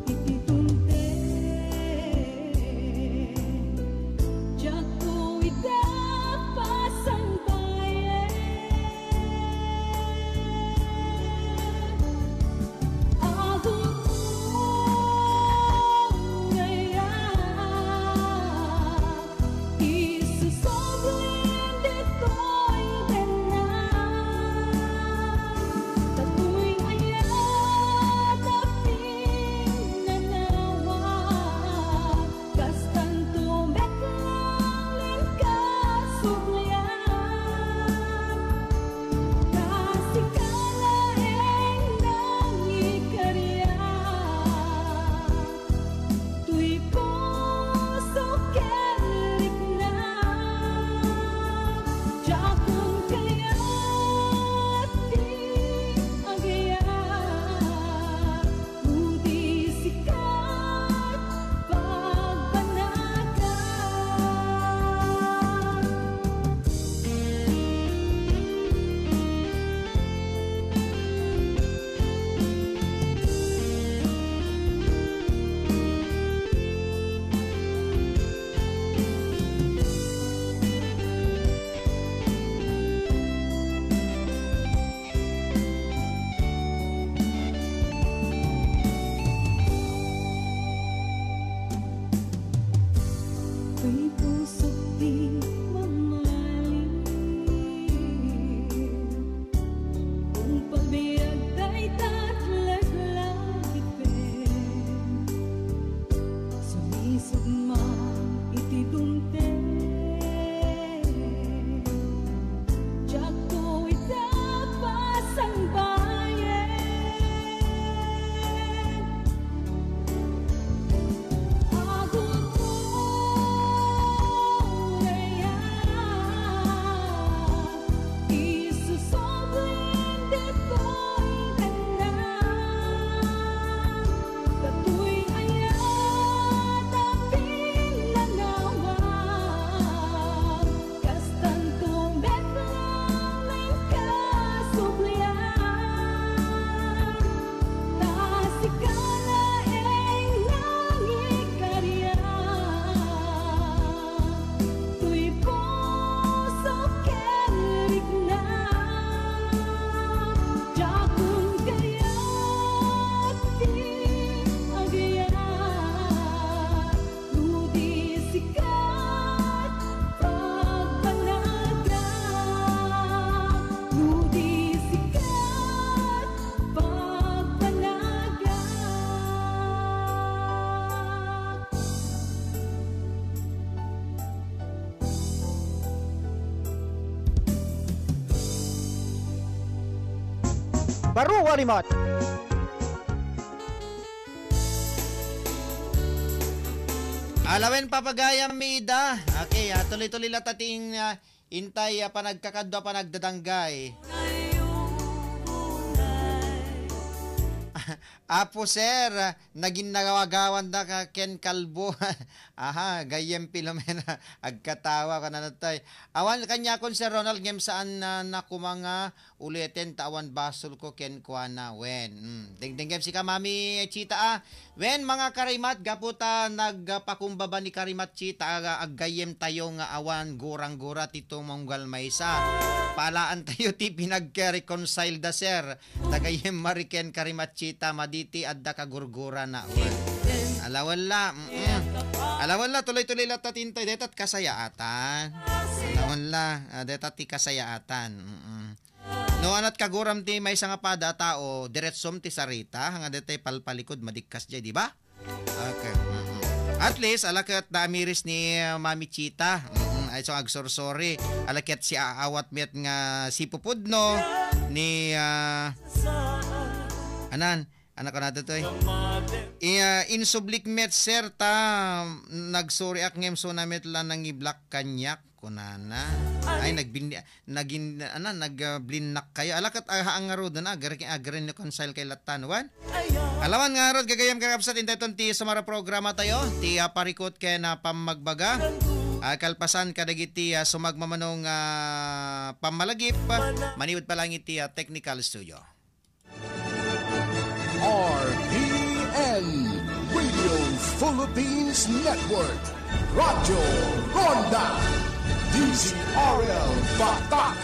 iti dumteng, diak to ida pasangbayen. Aguray a Isusubli ditoy tengnga, datoy ayat a pinanawa, kastanto met laeng kasubli. Kasika laeng nangikariak. Toy puso ken rikna, diak kayat ti agayat, no di sika pagpanagan. Ay, pusok ti mamalim. Kung pagbiag dayta laglagip, sumisog man iti dumteng. Diak to ita pasangbayen. Aguray Baro a limat. Alawen, papagayam mi ida. Okay, ah, tuloy-tuloy latta ti in-, ah, intay, ah, panagkakadua, panagdadanggay. Apo, sir, ah, naging nagawagawan da ka ken kalbo. Aha, gayyem Filomena. Agkatawa ka na natay. Awan kaniakon, Sir Ronald, ngem saan na, na kumanga uliten ta awan basolko kenkuana. Wen. Mm. Dingdingem si Kamami Chita, ah. Wen, mga karimat, gapu ta nagpakumbaba ni Karimat Chita, aga-, aggayyem tayo nga awan gurang-gura ti tumunggal maysa. Paalaan tayo ti pinag-reconcile da, sir. Dagayyem Mariken Karimat Chita, madi ti adda kagurgurana. Wen. Alawen la, mm-mm. Alawen la, tuloy-tuloy latta ti intay, deta ti kasayaatan. Alawen la, ah, deta ti kasayaatan. Mm-mm. No, anat kaguram ti maysa nga pada a tao, diretsom ti sarita, nga detay palpalikod, madikkas jay, di ba? Okay. Mm-mm. At least, ala ket naamiris ni, uh, Mami Chita. Mm-mm. Ay, so, agsursuri. Ala ket si aawat met nga sipupudno ni, uh, anan, anak ko na to, eh. I-, uh, insublik met, sir, ta nagsuriak ngem suna met la nangiblak kaniak. Kunana. Ay, nagbin-, nagin-, ana, nag, ah, blinnak kayo. Ala ket, ah, ang ngaruden, ah, agre-, agre-reconcile kay lattan, wen? Alawan ngarud, gagayam ken kabsat, intay ton ti sumara programa tayo, ti, ah, parikot ken, ah, pammagbaga. Ah, kalpasan kadagiti, ah, sumagmamano nga, ah, pammalagip, manipud pa lang iti, ah, technical studio. R P N, Radio Philippines Network, Radyo Ronda, D Z R L Batak,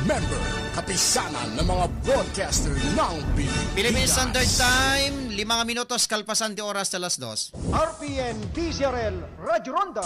member, Kapisanan ng mga Broadcaster ng Pilipinas. Philippine Standard Time, lima nga minutos kalpasan ti oras ta alas dos. R P N D Z R L Radyo Ronda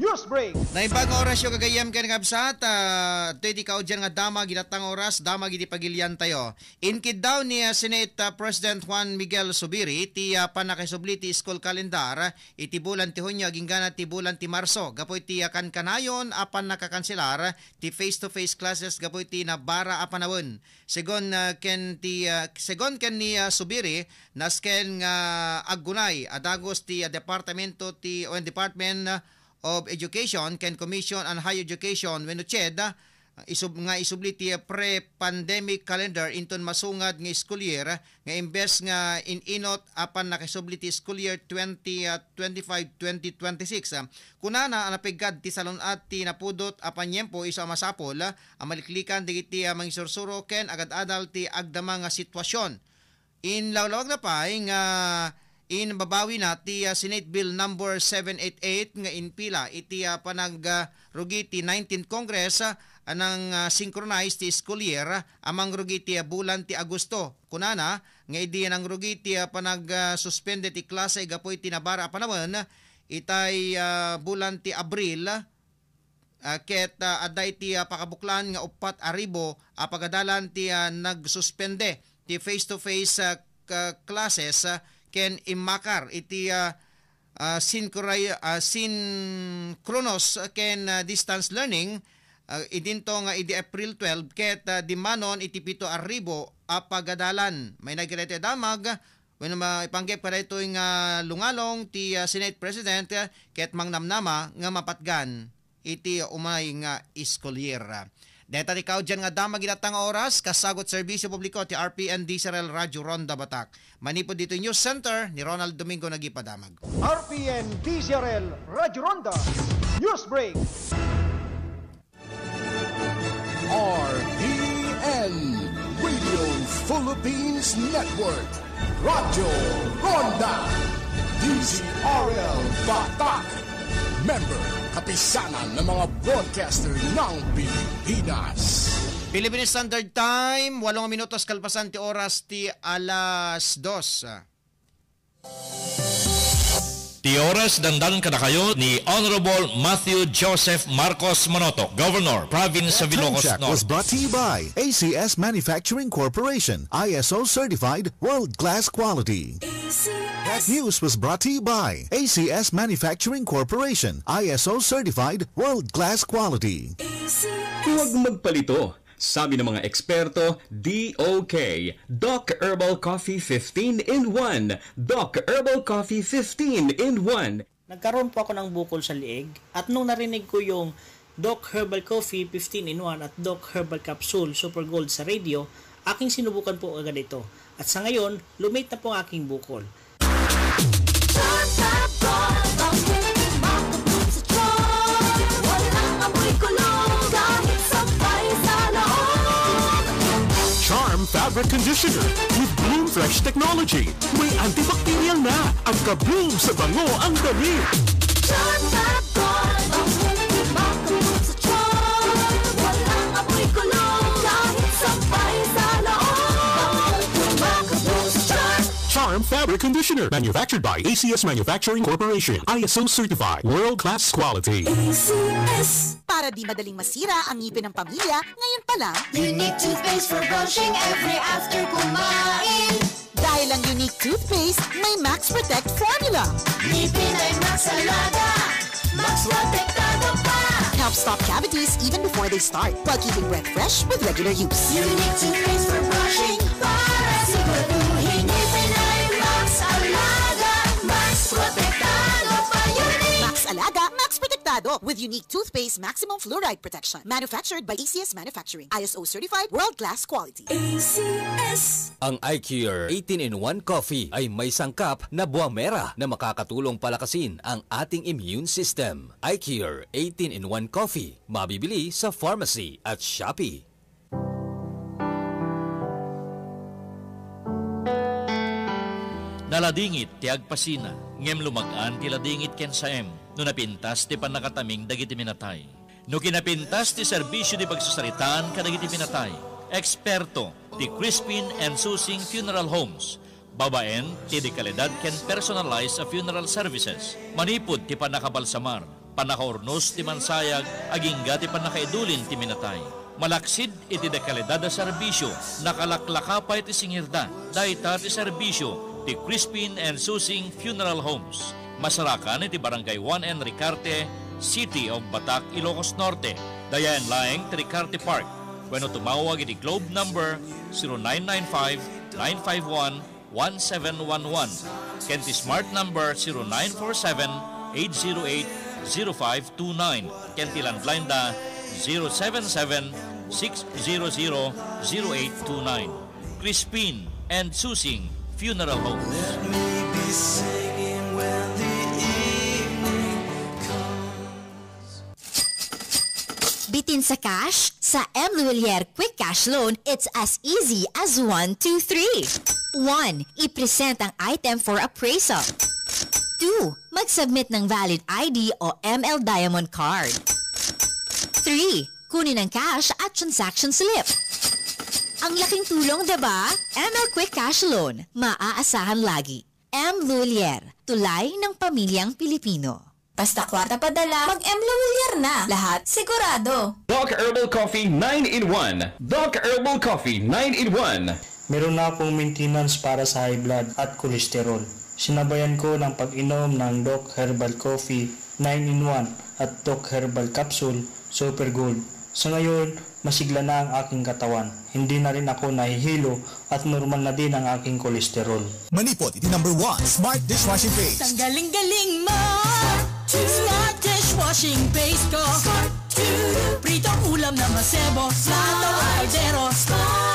News Break. Naimbag nga orasyo, gagayyem ken kabsat, ah, ditoy ti kaudyan nga damag iti latta nga oras, damag iti pagilian tayo. Inkiddaw ni, ah, Senate, ah, President Juan Miguel Zubiri ti, ah, pannakaisubli ti school calendar iti bulan ti Hunio agingga ti bulan ti Marso gapu iti, ah, kankanayon a pannakakanselar ti face-to-face classes gapu iti nabara a panawen. Segun, ah, ken ti, ah, segun ken ni, ah, Zubiri, nasken nga aggunay a dagus ti, ah, departamento ti, o Department of Education ken Commission on Higher Education wenno CHED, ah, isub-, nga isubli ti pre-pandemic calendar inton masungad nga school year nga imbes nga in-inut a pannakaisubli ti school year twenty, ah, twenty-five, twenty twenty-six. Ah, kunana a napeggad ti salun-at ti napudot a paniempo isu a masapul, ah, a maliklikan dagiti, ah, mangisursuro ken agad-adal ti agdama nga sitwasion. Inlawlawagna pay nga inbabawina ti, ah, Senate Bill Number seven eight eight nga impila iti, ah, panag, ah, rugi ti nineteenth Congress, ah, a nang, ah, synchronize ti school year, ah, a mangrugi ti, ah, bulan ti Agosto. Kunana nga idi nangrugi ti, ah, panag, ah, suspende ti klase gapu iti nabara a panawen, itay, ah, bulan ti Abril, ah, ket, ah, adda iti, ah, pakabuklan nga uppat a ribu a pagadalan ti, ah, nagsuspende ti face-to-face, ah, ka-, classes, ah, ken immakar iti, ah, ah, synchri-, ah, synchronous ken, ah, distance learning, ah, idinto nga idi April twelve ket, ah, dimmanon iti pito a ribu a pagadalan. Mainaig kadaytoy a damag, wenno maipanggep kadaytoy nga lungalong ti, ah, Senate President, ah, ket mangnamnama nga mapatgan iti umay nga school year. Deta ti kaudyan nga damag iti latta nga oras, kasagut serbisyo publiko ti R P N D Z R L Radyo Ronda Batak. Manipud ditoy News Center ni Ronald Domingo nagipadamag. R P N D Z R L Radyo Ronda News Break. R P N, Radio Philippines Network, Radyo Ronda, D Z R L Batak, member, Kapisanan ng mga Broadcaster ng Pilipinas. Philippine Standard Time, walo nga minutos kalpasan ti oras ti alas dos. Ti oras, dandanon kadakayo ni Honorable Matthew Joseph Marcos Monoto, Governor, Province of Ilocos Norte. That time check was brought to you by A C S Manufacturing Corporation, I S O certified, world-class quality. That news was brought to you by A C S Manufacturing Corporation, I S O certified, world-class quality. Huwag magpalito. Sabi ng mga eksperto, D O K, Doc Herbal Coffee fifteen in one. Doc Herbal Coffee fifteen in one. Nagkaroon po ako ng bukol sa liig at nung narinig ko yung Doc Herbal Coffee fifteen in one at Doc Herbal Capsule Super Gold sa radio, aking sinubukan po agad ito. At sa ngayon, lumit na po ang aking bukol. Walang amoy kulong kahit sabay sa loob. Charm Fabric Conditioner with Bloom Fresh Technology. May antibacterial na at ka-bloom sa bango ang damit. Charm Fab Gold, ang mukha makabloom sa charm. Walang amoy kulong kahit sabay sa loob. Ang mukha makabloom sa charm. Charm Fabric Conditioner, manufactured by A C S Manufacturing Corporation, I S O certified, world class quality. A C S. Para di madaling masira ang ngipin ng pamilya, ngayon pa lang. Unique toothpaste for brushing every after kumain. Dahil ang Unique toothpaste may Max Protect formula. Ngipin ay Max Alaga, Max Protektado pa. Helps stop cavities even before they start, while keeping breath fresh with regular use. Unique toothpaste for brushing para siguraduhin ngipin ay Max Alaga, Max Protektado pa. Unique. Max Alaga, Max Protektado with Unique Toothpaste Maximum Fluoride Protection. Manufactured by A C S Manufacturing. I S O certified, world class quality. A C S. Ang iCure eighteen-in-one Coffee ay may sangkap na buwamera na makakatulong palakasin ang ating immune system. iCure eighteen-in-one Coffee, mabibili sa pharmacy at Shopee. Naladingit ti agpasina, ngem lumag-an ti ladingit ken saem no napintas ti pannakataming dagiti minatay. No kinapintas ti serbisio ti pagsasaritaan kadagiti pinatay, eksperto ti Crispin and Susing Funeral Homes, babaen ti dekalidad ken personalized a funeral services, manipud ti pannakabalsamar, pannakaurnos ti mansayag, agingga ti pannakaidulin ti minatay. Malaksid iti dekalidad a serbisio, nakalaklaka pay ti singirda. Dayta ti serbisio ti Crispin and Susing Funeral Homes. Masarakan iti Barangay one N Ricarte, City of Batac, Ilocos Norte. Dayaen laeng ti Ricarte Park. Wenno tumawag iti Globe number zero nine nine five, nine five one, one seven one one, ken ti Smart number zero nine four seven, eight zero eight, zero five two nine, ken ti landline da zero seven seven, six zero zero, zero eight two nine. Crispin and Susing Funeral Homes. Let me be singing when the evening comes. Bitin sa cash? Sa M Luwilier Quick Cash Loan, it's as easy as one, two, three. One, i-present ang item for appraisal. Two, mag-submit ng valid I D o M L Diamond Card. Three, kunin ang cash at transaction slip. Ang laking tulong, di ba? M L Quick Cash Loan, maaasahan lagi. M Luwilier, tulay ng pamilyang Pilipino. Basta kwarta padala, mag-M Luwilier na. Lahat sigurado. Doc Herbal Coffee nine in one. Doc Herbal Coffee nine in one. Meron na akong maintenance para sa high blood at cholesterol. Sinabayan ko ng pag-inom ng Doc Herbal Coffee nine in one at Doc Herbal Capsule Super Gold. Sa ngayon, masigla na ang aking katawan. Hindi na rin ako nahihilo at normal na din ang aking kolesterol. Manipod iti number one, Smart Dishwashing Paste. Tanggaling-galing mo. Smart dishwashing paste ko. Pritong ulam na masebo. Plato, kaldero.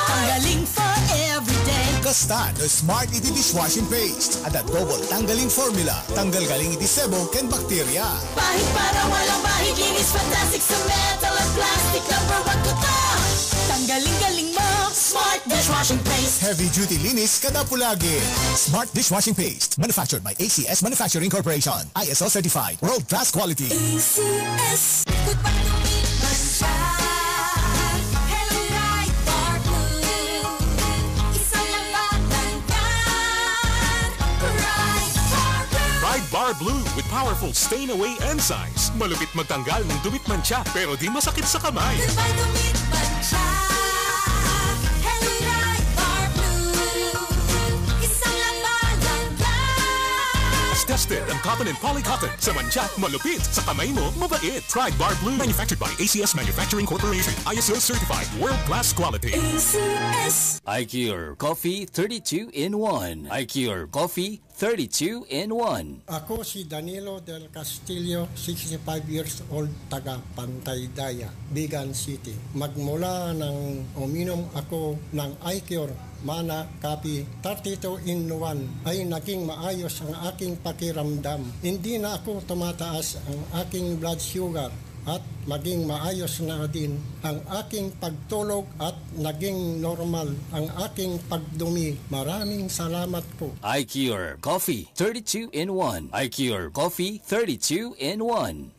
Tanggaling for everyday. Kasta no Smart iti dishwashing paste. Adda double tanggaling formula. Tanggal galing iti sebo ken bakterya. Pahid para walang bahid, linis fantastic sa metal at plastic. Number one ko to. Tanggaling-galing mo, Smart Dishwashing Paste. Heavy duty linis kada pulagi. Smart Dishwashing Paste. Manufactured by A C S Manufacturing Corporation. I S O certified. World class quality. A C S. Goodbye to me, Mancha. Hello, Pride Bar Blue. Isa lang ba nandyan? Pride Bar Blue. Pride Bar Blue with powerful stain away enzymes. Malupit magtanggal ng dumi't mantsa, pero di masakit sa kamay. Goodbye to meat mantsa. Hello, Pride Bar Blue. Isa lang ba nandyan? Tested ang cotton and poly cotton. Sa mantsa, malupit. Sa kamay mo, mabait. Pride Bar Blue. Manufactured by A C S Manufacturing Corporation. I S O certified. World class quality. A C S. iCure Coffee thirty-two in one. iCure Coffee thirty-two in one. Ako si Danilo del Castillo, sixty-five years old, taga Pantay Daya, Vigan City. Magmula nang uminom ako ng iCure Mana Coffee thirty-two in one, ay naging maayos ang aking pakiramdam. Hindi na ako tumataas ang aking blood sugar at maging maayos na din ang aking pagtulog at naging normal ang aking pagdumi. Maraming salamat po. iCure Coffee thirty-two in one. iCure Coffee thirty-two in one.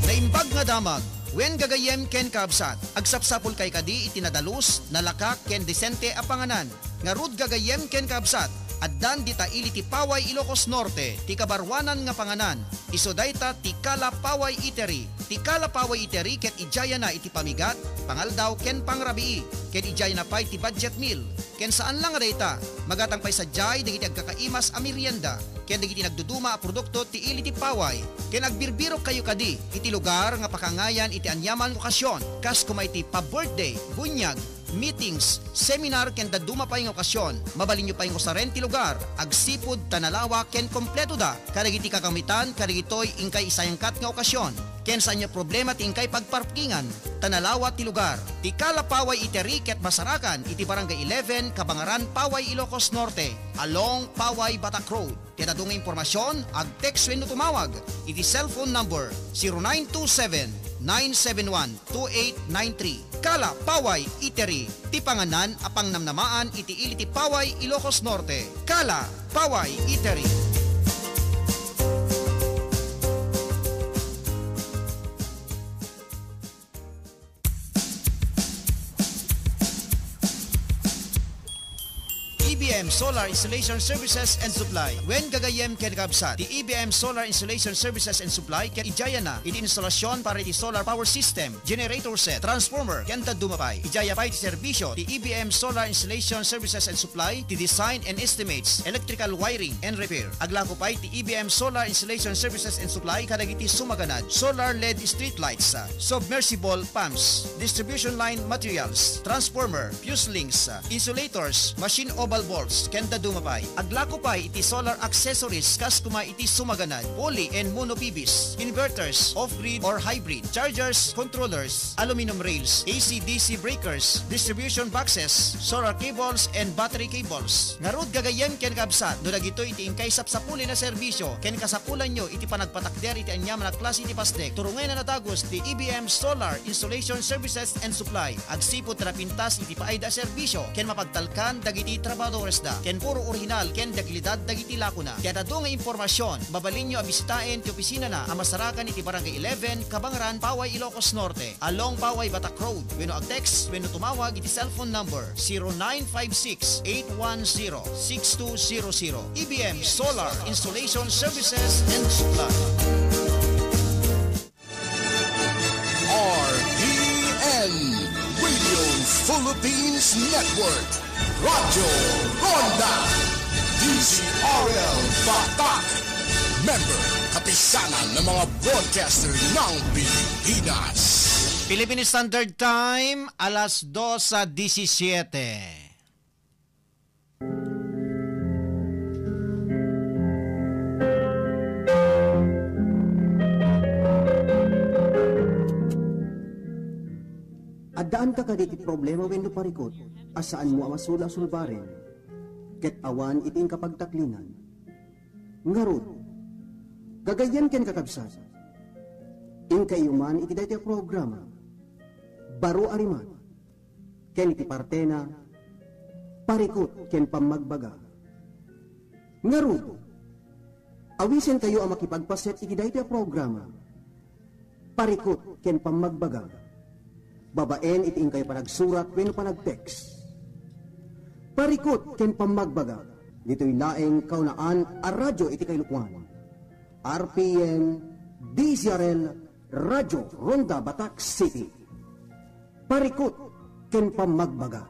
Naimbag nga damag, wen gagayyem ken kaabsat, agsapsapulkay kadi iti nadalus, nalaka, ken disente a panganan. Ngarud gagayyem ken kaabsat, addan dita ili ti Paway Ilocos Norte, ti kabaruanan nga panganan, isu dayta ti Kala Paway Eatery. Ti Kala Paway Eatery ket idiayana iti pamigat, pangaldaw, ken pangrabii, ken idiayana pay ti budget meal. Ken saan la nga dayta, magatang pay sadiay dagiti agkakaimas a merienda, ken dagiti nagduduma a produkto ti ili ti paway, ken agbirbirokkayo kadi iti lugar nga pakaangayan iti aniaman nga okasyon, kas koma iti pa-birthday, bunyag, meetings, seminar, ken dadduma pay nga okasyon. Mabalinyo pay nga usaren ti lugar, agsipud ta nalawa ken kompletoda kadagiti kakamitan kadagitoy inkay isayangkat nga okasyon. Ken saanyo problema ti inkay pagparkingan, ta nalawa ti lugar. Ti Kala Paway Eatery ket masarakan iti Barangay eleven, Kabangaran, Paway, Ilocos Norte, along Paway, Batak Road. Ti adu nga impormasyon, ag-text wenno tumawag iti cellphone number zero nine two seven, nine seven one, two eight nine three. Kala Paway Eatery, ti panganan a pangnamnamaan iti ili ti Paway, Ilocos Norte. Kala Paway Eatery. E B M Solar Installation Services and Supply. Wen gagayyem ken kabsat, ti E B M Solar Installation Services and Supply ket idiayana iti instalasyon para iti solar power system, generator set, transformer, ken dadduma pay. Idiay pay ti serbisyo ti E B M Solar Installation Services and Supply, ti design and estimates, electrical wiring and repair. Aglako pay ti E B M Solar Installation Services and Supply kadagiti sumaganad, solar L E D street lights, submersible pumps, distribution line materials, transformer, fuse links, insulators, machine oval bolts, ken dadduma pay. Aglako pay iti solar accessories kas koma iti sumaganad, poly and mono P Vs, inverters, off-grid or hybrid, chargers, controllers, aluminum rails, A C D C breakers, distribution boxes, solar cables, and battery cables. Ngarud gagayyem ken kabsat, no dagitoy ti inkay sapsapulin a serbisyo ken kasapulanyo iti panagpatakder iti aniaman a klase ti pasdek, turongayna a dagus ti E B M Solar Installation Services and Supply. Agsipud ta napintas iti paayda a serbisyo ken mapagtalkan dagiti trabahadoresda ken puro orihinal ken dekalidad dagiti lakona. Ti adu nga impormasyon, mabalinyo a bisitaen ti opisinana a masarakan iti Barangay eleven, Kabangaran, Paway, Ilocos Norte, along Paway, Batak Road, wenno ag-text wenno tumawag iti cellphone number zero nine five six, eight one zero, six two zero zero. E B M Solar Installation Services and Supply. R P N Radio Philippines Network, Radyo Ronda, D Z R L Batak. Member, Kapisanan ng mga Broadcaster ng Pilipinas. Philippine Standard Time, alas dos sa disisiete. Addaanka kadi iti problema wenno parikut a saanmo a masula a sulbaren, ket awan iti inka pagtaklinan? Ngarud, gagayyem ken kakabsat, inkaiyo man iti daytoy a programa, Baro a Rimat, ken iti partena, Parikut ken Pammagbaga. Ngarud, awisenkayo a makipagpaset iti daytoy a programa, Parikut ken Pammagbaga, babaen iti inkayo panagsurat wenno panag-text. Parikut ken Pammagbaga, ditoy laeng kaunaan a radyo iti kailukoan. R P N, D Z R L, Radyo Ronda Batak City. Parikut ken Pammagbaga.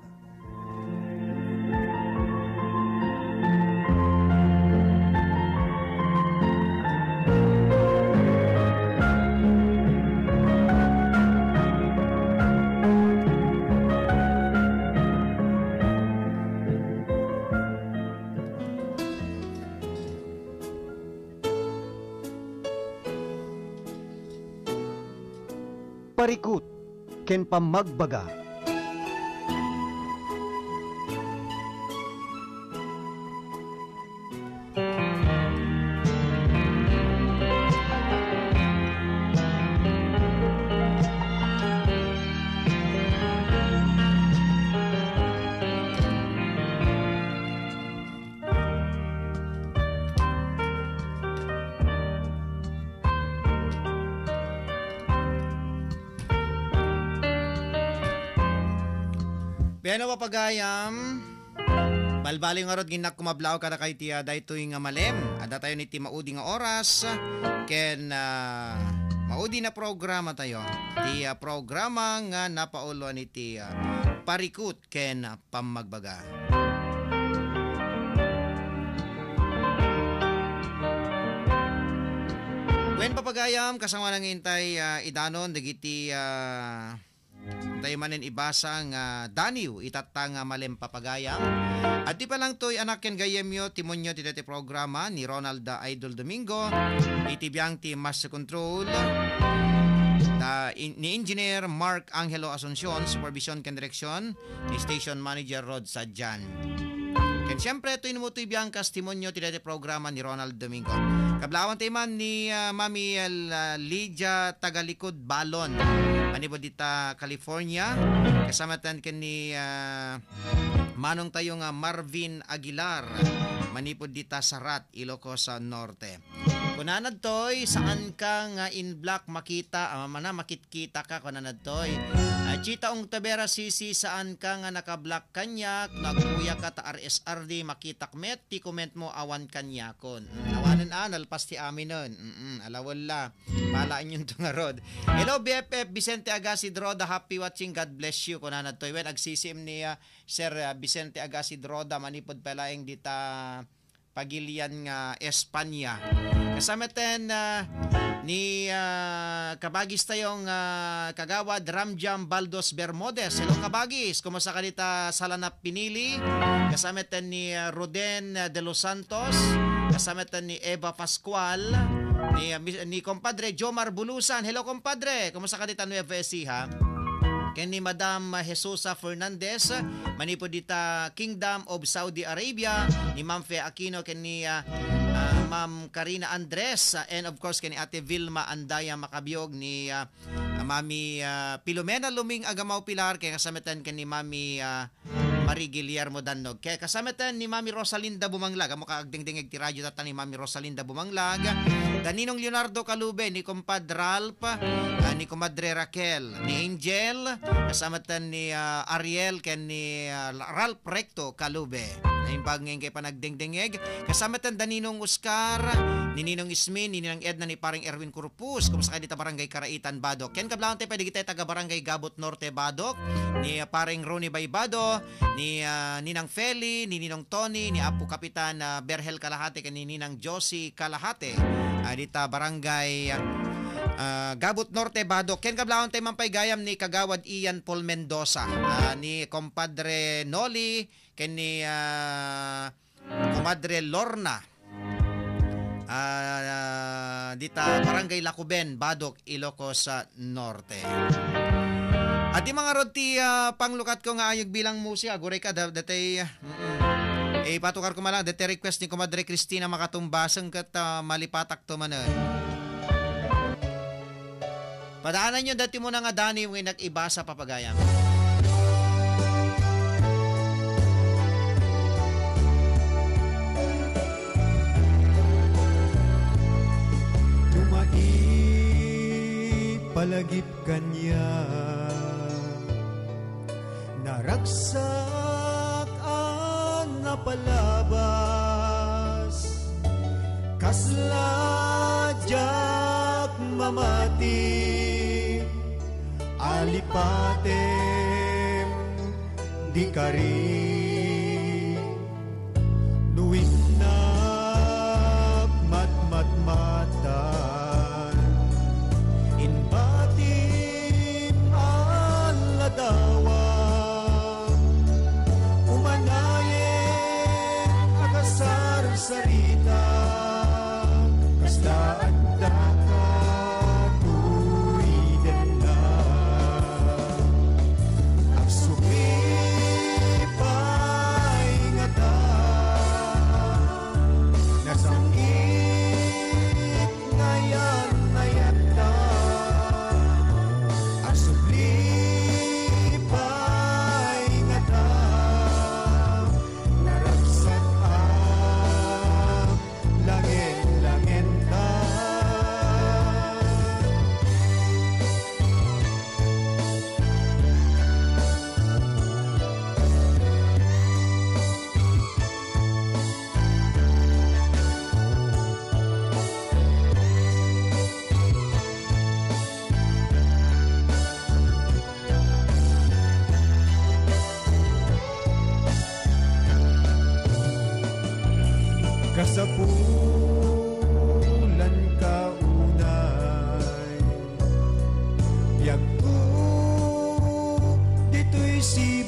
Parikut ken pammagbaga. Wen a, papagayam, balbaliw ngarud nga innak kumablaaw kadakayo ti, ah, daytoy nga malem. Adda tayo iti maudi nga oras, ken, ah, maudi na programa tayo. Ti, ah, programa nga napauloan iti, ah, Parikut ken Pammagbaga. Wen, papagayam, kasano nga intay, ah, idanon dagiti, ah, tayo manen ibasa nga daniw itatta nga malem, papagayam. Adda pay lang toy anak ken gayyemyo, timonyo ti daytoy programa ni Ronald, ah, Idol Domingo, iti biang ti Master Control, da, in-, ni Engineer Mark Angelo Asuncion, supervision ken direksyon ni Station Manager Rod Sadian. Ken siempre, toy no toy biang kas timonyo ti daytoy programa ni Ronald Domingo. Kablaawan tayo man ni, ah, Mami, ah, Lydia Tagalikod Balon, manipud dita California. Kasamaten ken ni, ah, manong tayo nga Marvin Aguilar, manipud dita Sarat, Ilocos, ah, Norte. Kunana ditoy, saan ka nga in black makita, ah, mana, makitkita ka, kunana ditoy. Ah, Chita Ongtobera, Sisi, saan ka nga naka-black kaniak? No agkuya ka ta R S R D, makitak met, ti comment mo awan kaniakon. Mm, awanen a, nalpas ti aminen. Mm, alawella. Palaenyon to ngarud. Hello, B F F, Vicente Agassi Droda, happy watching, God bless you, kunana ditoy. Wen, agsisiim ni, ah, Sir, ah, Vicente Agassi Droda, manipud pay laeng dita Pagilian nga Espanya. Kasamaten, ah, ni, ah, kabagis tayo nga Kagawad Ramjam Baldos Bermudez. Hello, kabagis. Kumusta ka dita Salanap Pinili? Kasamaten ni, ah, Roden, ah, De Los Santos. Kasamaten ni Eva Pascual. Ni, ah, mis-, ni Compadre Jomar Bulusan. Hello, compadre. Kumusta ka dita Nueva Ecija? Ken ni Madam Jesusa Fernandez, manipud dita Kingdom of Saudi Arabia, ni Ma'am Fe Aquino, ken ni, ah, ah, Ma'am Karina Andres, ah, and of course, ken ni Ate Vilma Andaya Makabiog, ni, ah, ah, Mami, ah, Filomena Luming Agamao Pilar, ken kasamaten ken ni Mami, ah, Marie Guillermo Dannog. Ken kasamaten ni Mami Rosalinda Bumanglag. Ammo ka agdengdengeg ti radyo tatta ni Mami Rosalinda Bumanglag. Da Ninong Leonardo Kalube, ni Compadre Ralph, ah, ni Comadre Raquel, ni Angel, kasamaten ni, ah, Ariel, ken ni, ah, Ralph Recto Kalube. Naimbag nga inkay panagdengdengeg. Kasamaten da Ninong Oscar, ni Ninong Ismin, ni Ninang Edna, ni Pareng Erwin Corpus. Kumusta ka dita Barangay Karaitan, Badoc? Ken kablaawan tayo pay dagiti taga Barangay Gabot Norte, Badoc, ni, ah, Pareng Ronnie Baybado, ni, ah, Ninang Feli, ni Ninong Tony, ni Apo Kapitan, ah, Berhel Kalahate, ken ni Ninang Josie Kalahate, ah, dita Barangay, ah, Gabot Norte, Badoc. Ken kablaawan tayo man pay gayam ni Kagawad Ian Paul Mendoza, ah, ni Compadre Noli, ken ni, ah, Comadre Lorna. Ah, dita Barangay Lacuben, Badoc, Ilocos, ah, Norte. Adda man ngarud ti, ah, panglukatko nga ayeg bilang musika, aguray ka, da-, datay, ah, mm-mm. Eh, ipatukarko man lang, datay request ni Comadre Christina Makatumbaseng ket, ah, malipatakto manen. Padaananyo daytoy muna nga daniw nga innak ibasa, papagayam. Lumait palagip kaniak, naragsak a napalabas, kasla diak mamati, alipatem di kari. No innak matmatmatan, imbatim a ladawan, umanayen a kasarsarita, kasla adda katoy denna.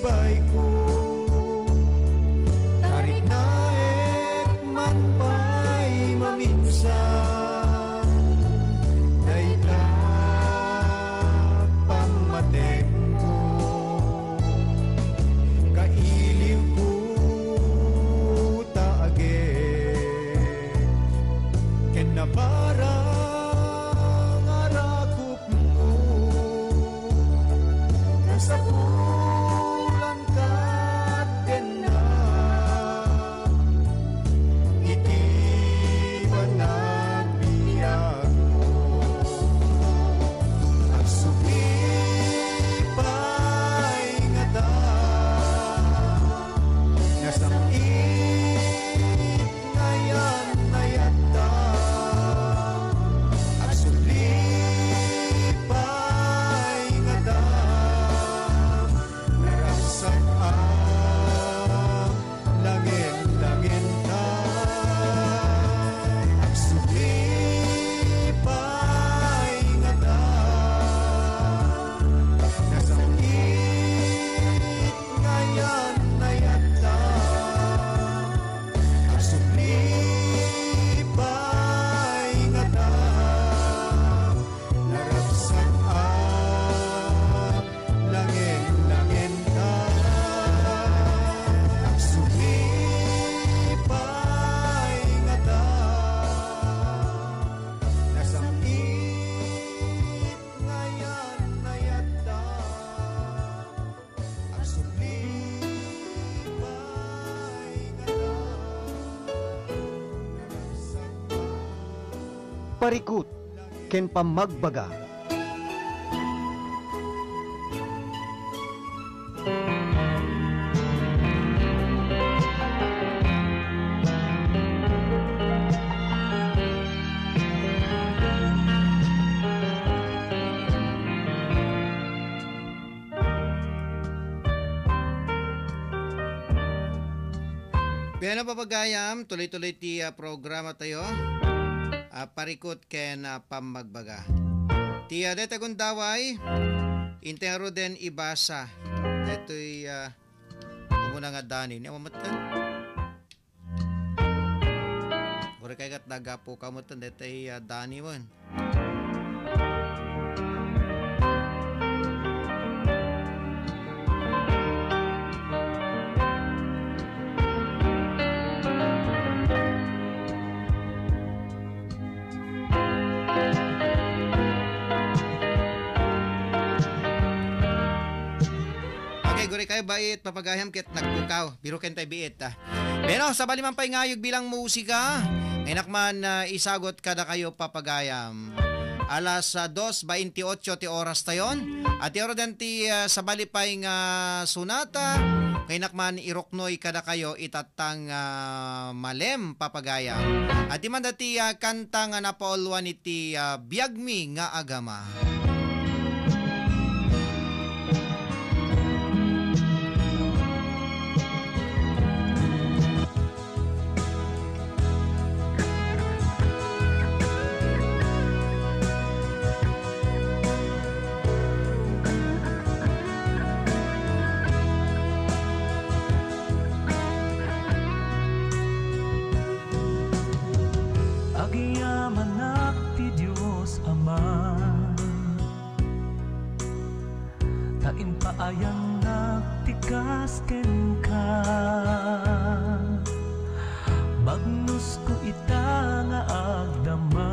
payko, tarignaek man pay maminsan, dayta pammatekko, kailiwko ta agek ken naparang a rakop Nasapulan ket dennak iti panagbiagmo. Agsubli pay ngata, nasam-it Ngayan, nayatta, agsubli pay ngata, naragsak a langen-langenta. Agsubli pay ngata, nasam-it ngayan, nayatta. Agsubli pay ngata, naragsak a langen-langenta. Agsubli pay ngata, nasam-it ngayan, nayatta. Agsubli pay ngata, naragsak a Parikut ken pammagbaga. Bueno, papagayam, tuloy-tuloy ti, ah, programa tayo. Ah, parikut ken, ah, pammagbaga. Ti, ah, dayta gundaway, intengaro den ibasa. Daytoy, ah, umuna nga Dani. Ni awan metten? Uray kay kat nagapu ka metten, daytoy, ah, Dani wen. Okay, guri kayo bait, papagayam ket nagpukaw. Biro ken tay biit, ah. Pero sabali man pay nga ayog bilang musika, nga inak man, ah, isagot kadakayo, papagayam. Alas, ah, dos baintiotso ti oras tayon. At ti oras den ti, ah, sabali pay nga sunata, kainak man iruknoy kadakayo itattang, ah, malem, papagayam. At di man dati, ah, kanta nga napauluan iti, ah, biagmi nga agama. Agyamanak ti Dios Ama, ta impaayannak ti kas kenka. Bagnosko ita nga agdama,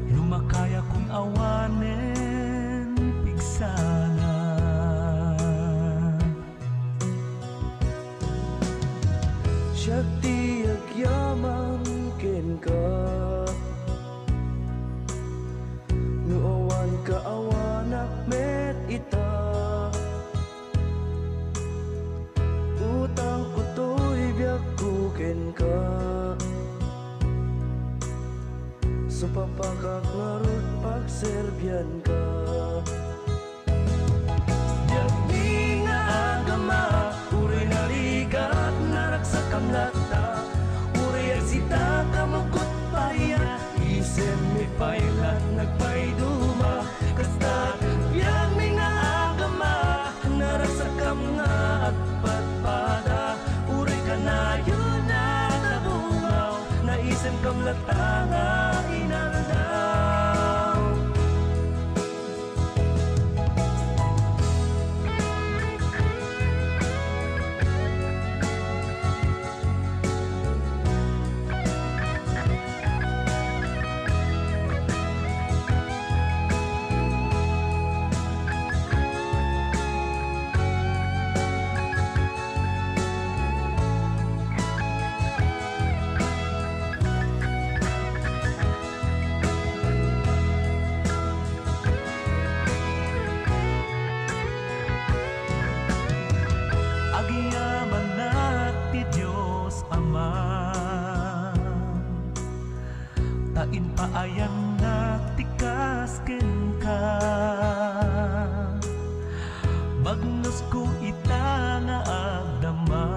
lumakayakon awanen pigsana. Siak ti agyaman kenka, no awan ka, awanak met ita. Utangko toy biagko kenka, supapakak ngarud pagserbianka. Biagmi nga agama, uray narigat, naragsakam latta, uray agsita, kamukot paya, isemmi pay lat nagpaiduma. Kasta, biagmi nga nga inaldaw. Agyamanak ti Dios Ama, ta impaayannak ti kas kenka. Bagnusko ita nga agdama,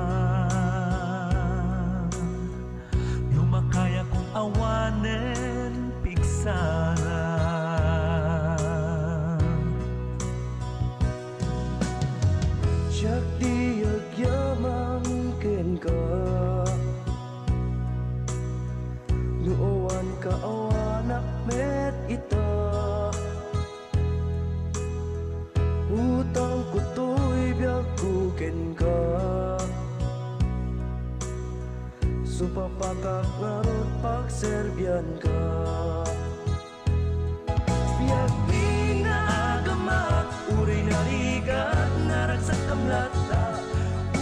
no makayakon awanen pigsara. Siak ti agyaman kenka, no awan kaawanak met ita. Utangko toy biagko kenka. Sumapakak ngarud pagserbianka. Biagmi nga agama, uray narigat, naragsakkam latta.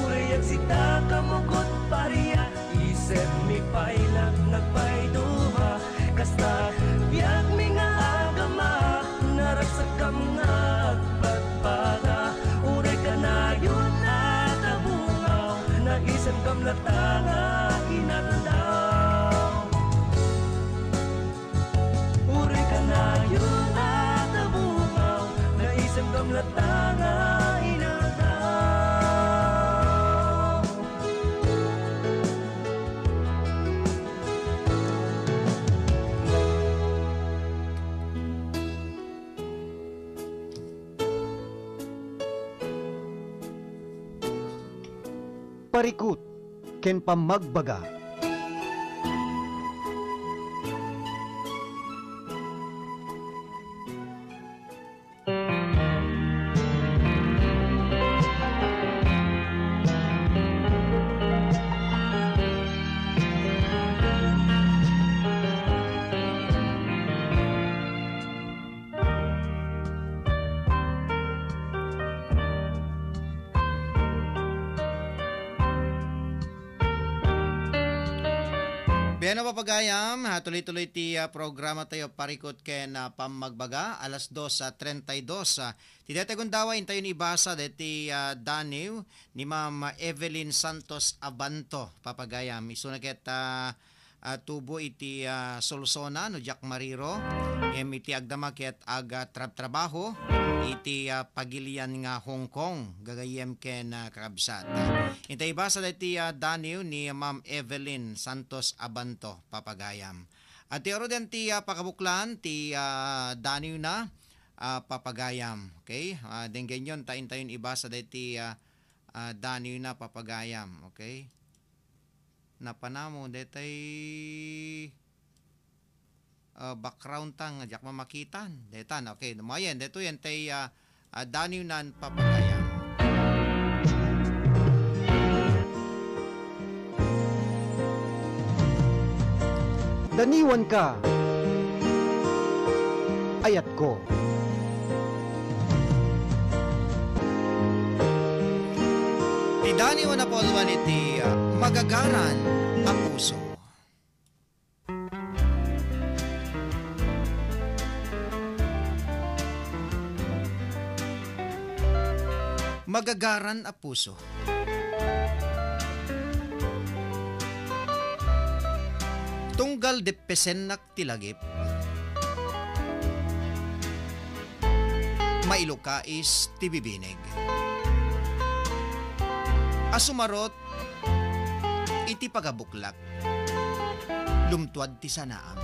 Uray agsitakam ugot pariat, isemmi pay la nagpaiduma. Kasta, biagmi nga agama, naragsakkam nga agpatpata. Uray kanayon a tabungaw, naisemkam latta nga inaldaw. Uray kanayon a tabungaw, naisemkam latta nga inaldaw. Parikut ken pammagbaga. Bueno, papagayam, ha, tuloy-tuloy ti, ah, programa tayo, Parikut ken, ah, Pammagbaga, alas dos, ah, treinta y dos, ah. Ti dayta gundaway, intayon ibasa deti, ah, daniw ni Ma'am Evelyn Santos Abanto, papagayam. Isuna ket, ah, ah, tubo iti, ah, Solsona, no diak mariro, ngem iti agdama ket agtrabtrabaho iti, ah, pagilian nga Hong Kong, gagayyem ken, ah, kakabsat. Inta ibasa daytoy, ah, daniw ni Ma'am Evelyn Santos Abanto, papagayam. At ti aruden ti, ah, pakabuklan, ti, ah, daniw na, ah, papagayam. Okay? Ah, denggenyon, ta intayon ibasa daytoy, ah, ah, daniw na, papagayam. Okay? Napanamo, detay, ah, background ta nga diak mamakitan. Detan, okay. Mayen, detoy entay, ah, ah, daniw nan papagayam. Daniwanka, ayatko. Ti daniw a napalwan iti, ah, magagaran a puso. Magagaran a puso. Tunggal deppesennak ti lagip, mailukais ti bibineg. A sumarot iti pagabuklak, lumtuad ti sanaam.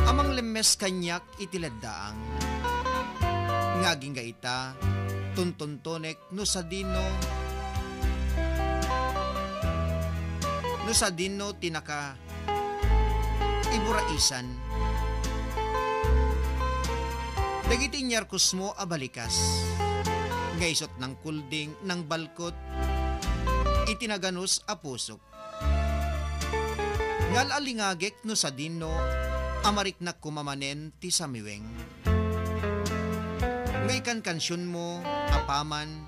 A manglemmes kaniak iti leddaang, nga agingga ita, tuntuntonek no sadino, no sadino ti naka-, puraisan. Dagiti inyarkosmo a balikas, nga isut' nangkulding, nangbalkot iti naganus a pusok. Nga al-alingagek no sadino a mariknak koma manen ti samiweng. Nga ikankansionmo apaman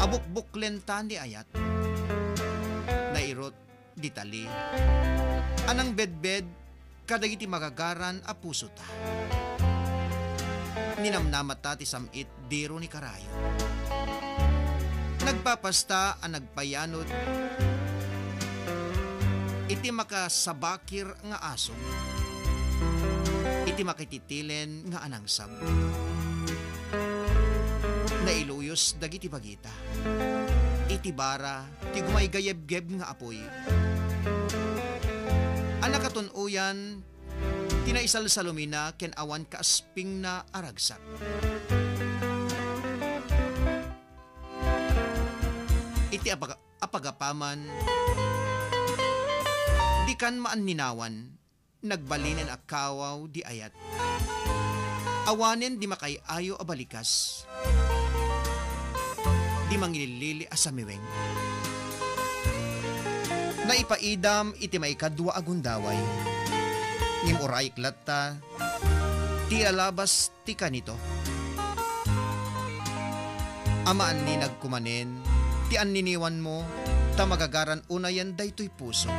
a bukbuklenta ni ayat. Nairut di tali a nangbedbed kadagiti magagaran a pusota. Ninamnamata ti sam-it diro ni karayo. Nagpapasta a nagpayanod iti makasabakir nga asong, iti makititilen nga anangsab. Nailuyos dagiti bagita iti bara ti gumaygayebgeb nga apuy a nakatun-oyan ti naisalsalumina ken awan kaaspingna a ragsak. Iti apaga-, apagapaman, dikan maanninawan, nagbalinen a kawaw di ayat. Awanen di makaay-ayo a balikas, di mangilillili a samiweng. Naipaidam iti maikadua a gundaway. Ngem urayek latta ti ilalabas ti kanito. A maanninag kumanen ti anniniwanmo, ta magagaran unayen daytoy puso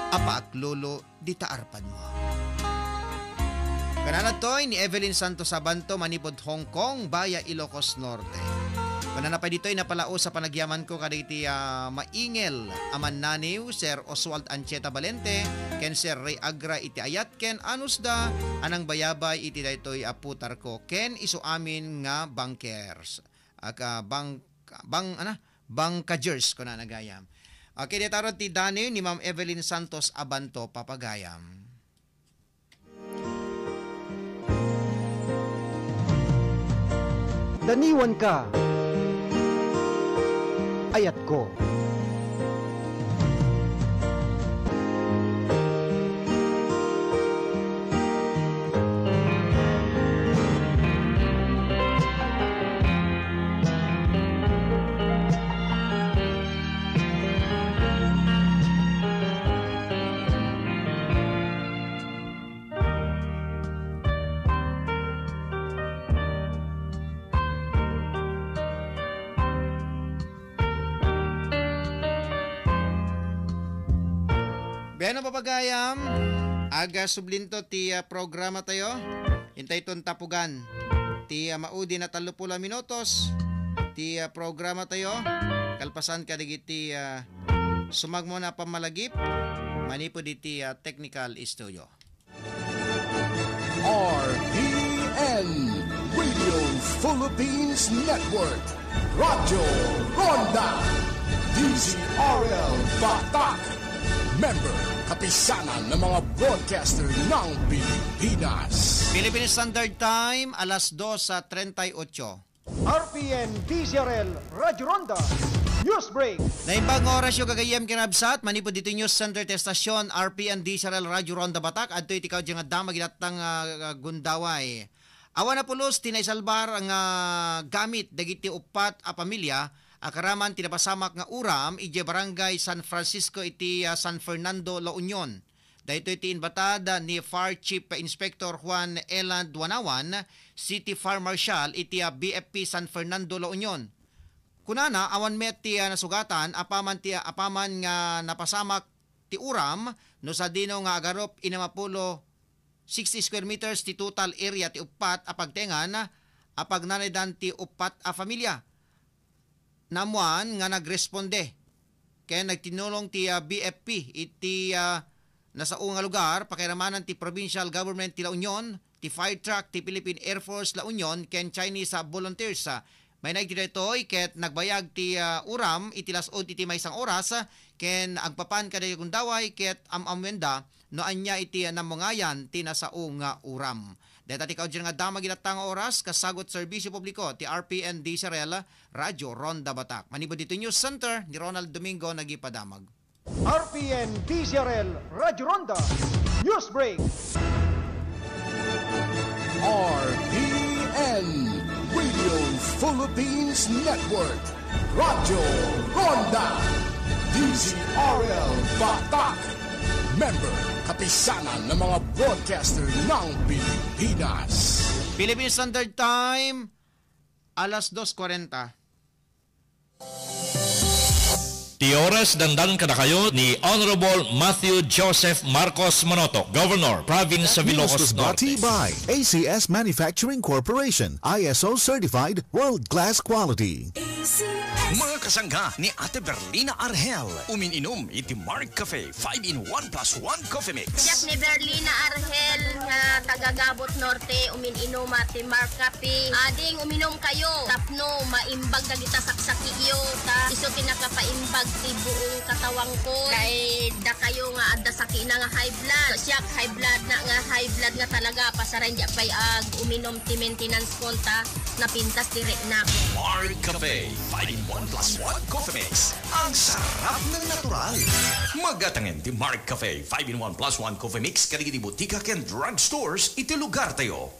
a paaklolo dita arpadmo. Kanana toy ni Evelyn Santos Abanto manipud Hong Kong, Baya, Ilocos Norte. Kunana pay ditoy, napalaus a panagyamanko kadagiti, ah, maingel a mannaniw, Sir Oswald Ancheta Valente, ken Sir Ray Agra iti ayat ken anusda a nangbayabay iti daytoy a putarko ken isu amin nga bankers. Ag-, ah, bank-, bang-, ana, bankagers, kunana gayam. Okay, dita rod ti daniw ni Ma'am Evelyn Santos Abanto, papagayam. Daniwanka, ayatko. Bueno, papagayam, aga sublinto ti, ah, programa tayo. Intay ton tapugan ti, ah, maudi na tallo pulo a minutos ti, ah, programa tayo. Kalpasan kadagiti, ah, sumagmamano a pammalagip manipud iti, ah, technical studio. R P N Radio Philippines Network, Radyo Ronda, D Z R L Batak, member kapisanan ng mga broadcaster ng Pilipinas. Philippine Standard Time, alas dos sa treinta y ocho. R P N D Z R L Radyo Ronda News Break. Naimbag nga orasyo, gagayyem ken absat, manipud ditoy News Center ti estasyon, R P N D Z R L Radyo Ronda Batak, adtoy ti kaudyan nga damag iti attang, ah, gundaway. Awan a pulos ti naisalbar nga gamit dagiti uppat a pamilya a karaman ti napasamak nga uram idiay Barangay San Francisco iti, ah, San Fernando, La Union. Daytoy ti inbatad ni Fire Chief Inspector Juan Eland Wanawan, City Fire Marshal iti, ah, B F P San Fernando, La Union. Kunana, awan met ti, ah, nasugatan apaman ti, ah, apaman nga napasamak ti uram, no sadino nga agarup inam a pulo, sixty square meters ti total area ti uppat a pagtengan a pagnanayddan ti uppat a familia. Naammuan nga nagresponde ken nagtinulong ti, ah, B F P iti, ah, nasao nga lugar, pakairamanan ti provincial government ti La Union, ti fire truck ti Philippine Air Force La Union ken Chinese, ah, volunteers. Ah, mainaig ti daytoy ket nagbayag ti, ah, uram iti las-ud iti maysa nga oras, ah, ken agpapan kadagiti gundaway ket am-ammoenda no ania iti nammungayan ti nasao nga uram. Dayta ti kaudyan nga damag iti attang nga oras, kasagut serbisyo publiko ti R P N D Z R L, Radyo Ronda Batak. Manipud ditoy News Center, ni Ronald Domingo nagipadamag. R P N D Z R L Radyo Ronda News Break. R P N Radio Philippines Network, Radyo Ronda, D Z R L Batak. Member, Kapisanan ng mga Broadcaster ng Pilipinas. Philippine Standard Time, alas dos kwarenta. Ti oras, dandan kadakayo ni Honorable Matthew Joseph Marcos Monoto, Governor, Province of Ilocos Norte. That news was brought to you by A C S Manufacturing Corporation, I S O certified, world-class quality. A C S. Mga kasangga ni Ate Berlina Arhel, umin-inom iti Mark Cafe five-in-one plus one Coffee Mix. Siak ni Berlina Arhel nga taga Gabot Norte, umin-inuma ti Mark Cafe. Ading uminom kayo tapno maimbag dagita saksakiyo, ta isu ti nakapaimbag ti buong katawangko. Kay dakayo nga adda sakina nga high blood. Siak high blood na nga high blood nga talaga, pasaray diak pay ag uminom ti maintenance ko ta napintas ti riknak. Mark Cafe five-in-one plus one Coffee Mix. Ang sarap ng natural. Magatangen ti Mark Cafe five-in-one plus one Coffee Mix kadagiti butika ken drugstores iti lugar tayo.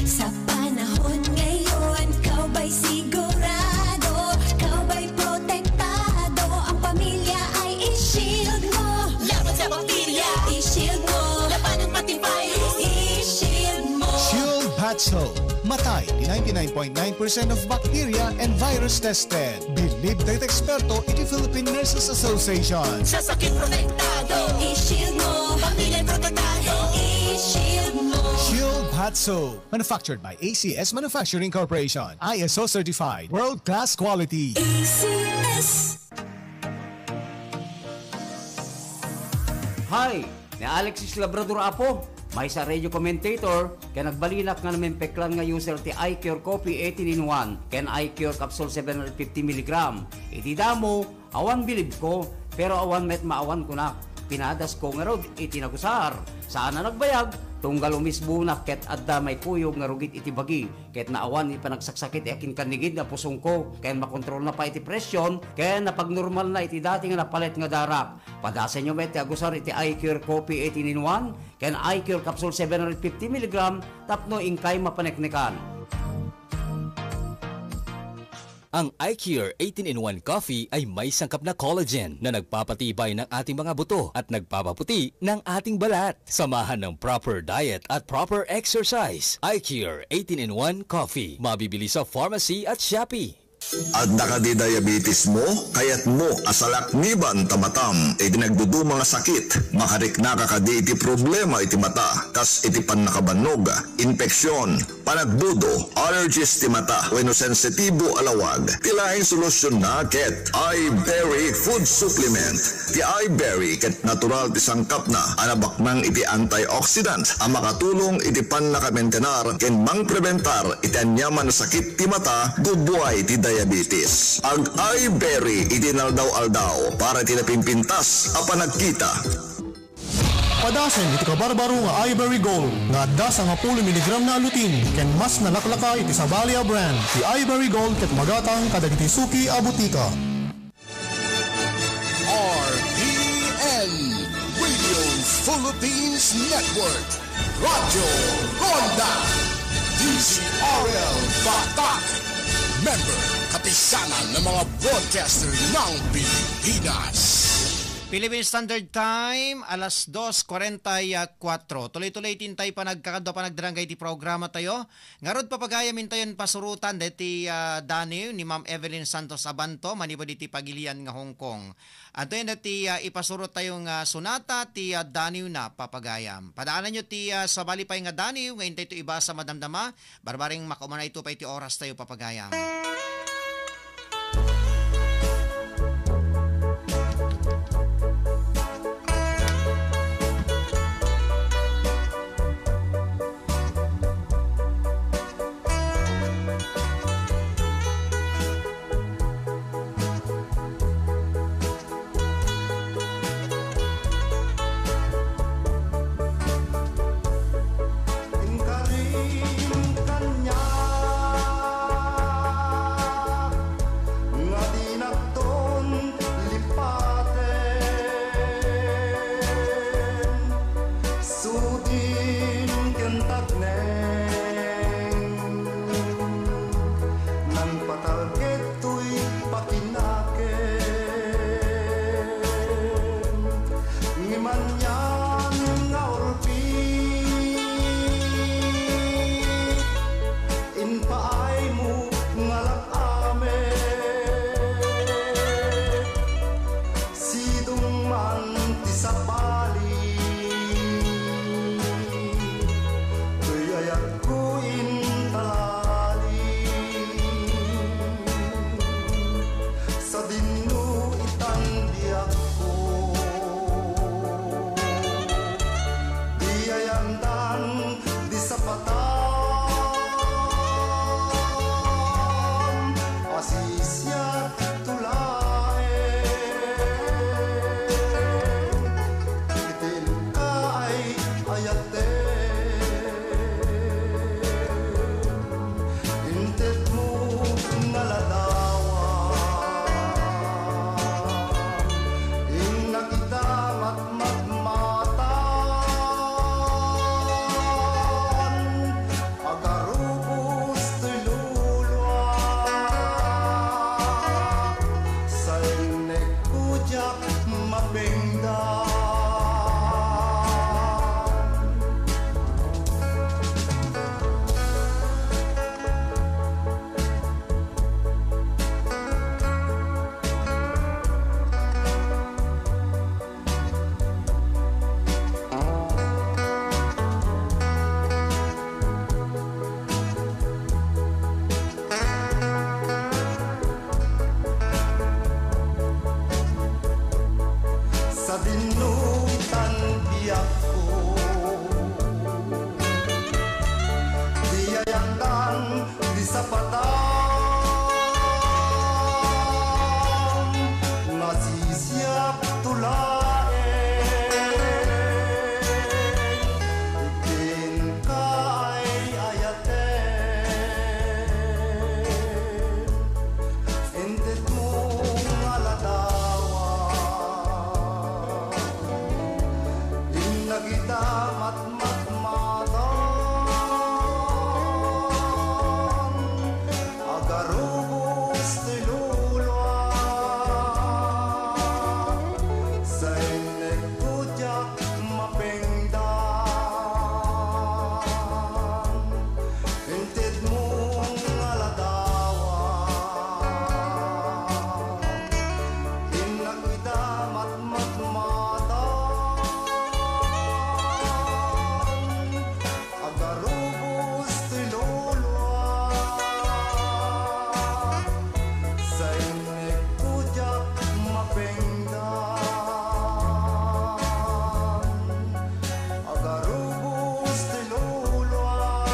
Sa panahon ngayon, kaw ba'y sigurado? Kaw ba'y protektado? Ang pamilya ay i-shield mo. Laban sa bakterya, i-shield mo. Labanan pati virus, i-shield mo. Shield Bath Soap. Matay ti ninety-nine point nine percent of bacteria and virus tested. Bilib dagiti eksperto iti Philippine Nurses Association. Sa sakit protektado, i-shield mo. Pamilya protektado, i-shield mo. Shield Bath Soap. Manufactured by A C S Manufacturing Corporation. I S O certified. World class quality. A C S. Hi! Ni Alexis Labrador Apo, maysa radio commentator, ken nagbalinak nga namimpeklan nga user ti iCure Coffee eighteen in one ken iCure Capsule seven hundred fifty milligram. Iti damo, awan bilibko, pero awan met maawan kunak. Pinadasko ngarud iti nagusar. Saan a nagbayag, tunggal umisbonak ket adda maikuyog nga rugit iti bagi. Ket naawan iti panagsaksakit ti akinkannigid a pusongko, ken makontrolna pay iti presyon, ken napagnormalna iti dati nga napalet nga darak. Padasenyo met ti agusar iti iCure Coffee eighteen in one ken iCure Capsule seven hundred fifty milligram tapno inkay mapaneknekan. Ang iCure eighteen in one Coffee ay may sangkap na collagen na nagpapatibay ng ating mga buto at nagpapaputi ng ating balat. Samahan ng proper diet at proper exercise. iCure eighteen in one Coffee. Mabibili sa pharmacy at Shopee. Adda kadi diabetes mo? Kayatmo a salakniban ta matam iti nagduduma nga sakit? Makariknaka kadi iti problema iti mata, kas iti pannakabannog, impeksyon, panagbudo, allergies ti mata, wenno sensitibo a lawag? Ti laeng solusyonna ket iBerry Food Supplement. Ti iBerry ket natural ti sangkapna a nabaknang iti antioxidant a makatulong iti pannakamentenar ken mangprebentar iti aniaman a sakit ti mata, gubuay ti diabetes. Ag-iBerry iti inaldaw-aldaw para iti napimpintas a panagkita. Padasen iti kabarbaro nga iBerry Gold nga adda sangapulo miligram na lutein ken mas nalaklaka iti sabali a brand. Ti iBerry Gold ket magatang kadagiti suki a butika. R P N Radio Philippines Network, Radyo Ronda, D Z R L Batak. Member, Kapisanan ng mga Broadcaster ng Pilipinas. Philippine Standard Time, alas dos kwarenta y kuatro. Tuloy-tuloy ti intay panagkakadwa panagdarangay ti programa tayo. Ngarud, papagayam, intayon pasurotan deti, ah, daniw ni Ma'am Evelyn Santos Abanto manipud iti pagilian nga Hong Kong. Adtoy deti, ah, ipasuro tayo nga sonata ti, ah, daniw na, papagayam. Padaananyo ti, ah, sabali pay nga daniw nga intay to ibasa madamdama, barbareng makaumana ito pay ti oras tayo, papagayam. Diak ko, di ayantan, di sapatan, nga sisiak to laeng, kenka ay ayaten. Intedmo nga ladawan, innak ita matmatmatan, agarubos ti luluak, sa innek ko diak mapengdan. Intedmo nga ladawan, innak ita matmatmatan, agarubos ti luluak, sa innek ko diak mapengdan. Agarubos ti luluak,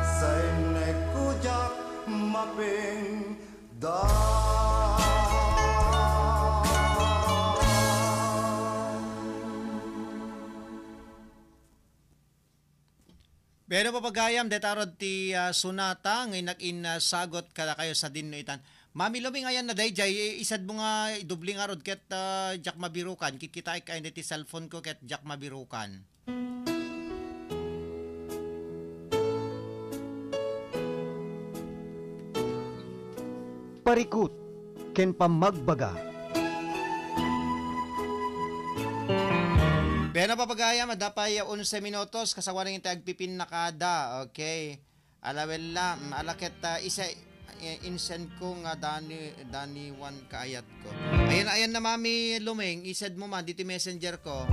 sa innek ko diak mapengdan. Bueno, papagayam, deta rod ti, ah, sonata nga innak in, ah, sagot kadakayo sadino itan. Mami Luming, ayan na dayjay, i-, isadmo nga idubli ngarud ket, ah, diak mabirukan. Kikitaek ayan iti cellphone ko ket diak mabirukan. Parikut ken pammagbaga. Bueno, papagayam, adda pay onse minutos, kasawanan ti agpipinnakada. Okay. Ala, well, la, mm, ala ket, ah, isa, eh, insend ko nga Dani, Dani Juan kaayat ko. Ayan, ayan na, Mami Luming, isend mo man diti messenger ko.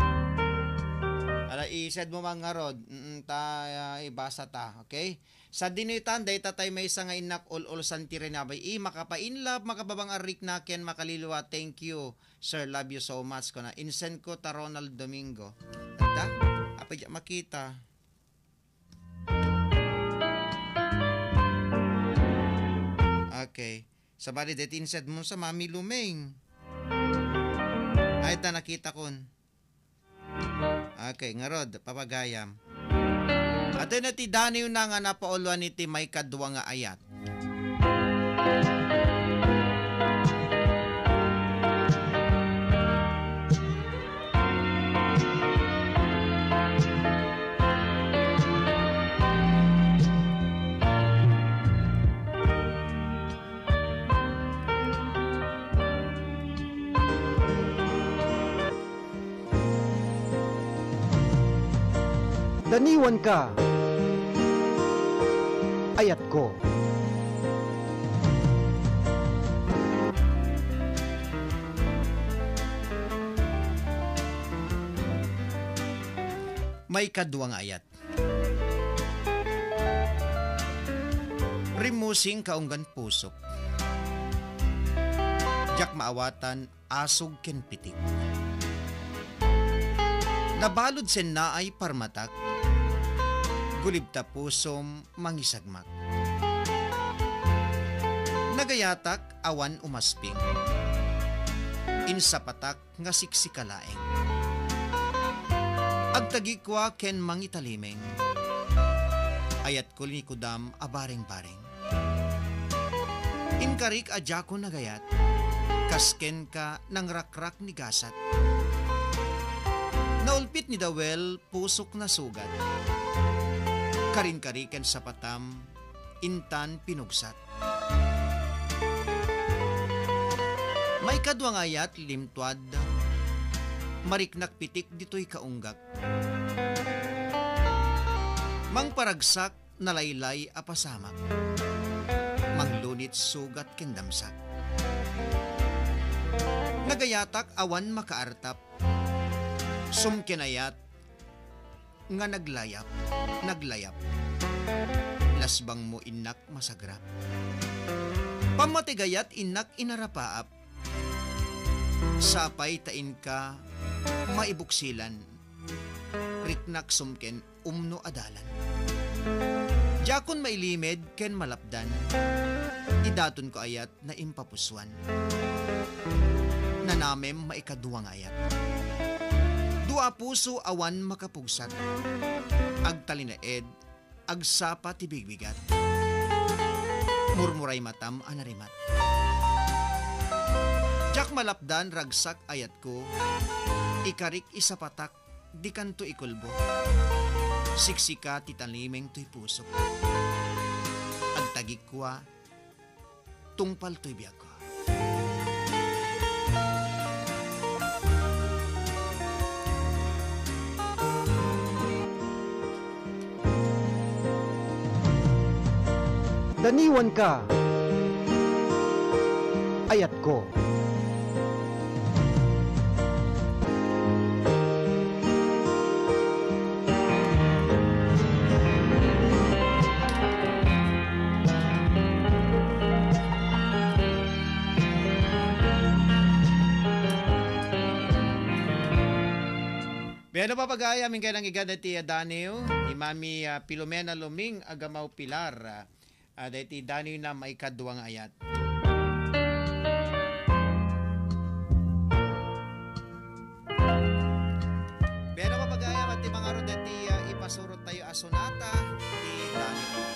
Ala, isend mo man ngarud. Mm, ta, ah, ibasa ta, okay? Sadino itan, dayta tay maysa nga innak ul-ulsan ti rinabay. I, makapainlove, makababang a rikna ken makaliliwa. Thank you, sir. Love you so much. Kuna, insend ko ta Ronald Domingo. Adda? Apay diak makita. Okay. Sabali, deti insend mo sa Mami Luming. Ay, ta nakita kun. Okay, ngarud, papagayam. Adtoy na ti daniw na nga napauluan iti maikadua nga ayat. Daniwanka, ayatko. Maikadua nga ayat. Rimmusing kaunggan pusok. Diak maawatan asug ken pitik. Nabalud sennaay parmatak. Gulib ta pusom mangisagmak. Nagayatak awan umasping. Insapatak nga siksika laeng. Agtagikua ken mangitalimeng. Ayatko linikudam a bareng-bareng. Inkarik a diakon nagayat, kas kenka nangrakrak ni gasat. Naulpit ni Dawel, pusok nasugat. Karinkari ken sapatam, intan pinugsat. Maikadua nga ayat, limtuad, mariknak pitik ditoy kaunggak. Mangparagsak, nalaylay a pasamak. Manglunit sugat ken damsak. Nagayatak awan makaartap. Sumkinayat nga naglayap, naglayap. Lasbangmo innak masagrap. Pammatigayat innak inarapaap. Sapay ta inka maibuksilan, riknak sumken umno a dalan. Diakon mailimed ken malapdan, ti datonko ayat naimpapusoan. Nanamem maikadua nga ayat. Dua a puso awan makapugsak. Agtalinaed, agsapa ti bigbigat. Murmuray matam a narimat. Diak malapdan, ragsak ayatko. Ikarik, isapatak, dikanto ikulbo. Siksika ti talimeng toy pusok. Agtagikwa, tungpal toy biagko. Daniwanka, ayatko. Wen a, papagayam, inkay nangyigan daytoy a daniw ni Mami, ah, Filomena Luming Agamaw Pilar. Ah, daytoy daniwna maikadua nga ayat. Wen a, papagayam, ti mangaro daytoy, ah, ipasuro tayo a sonata ni Daniel.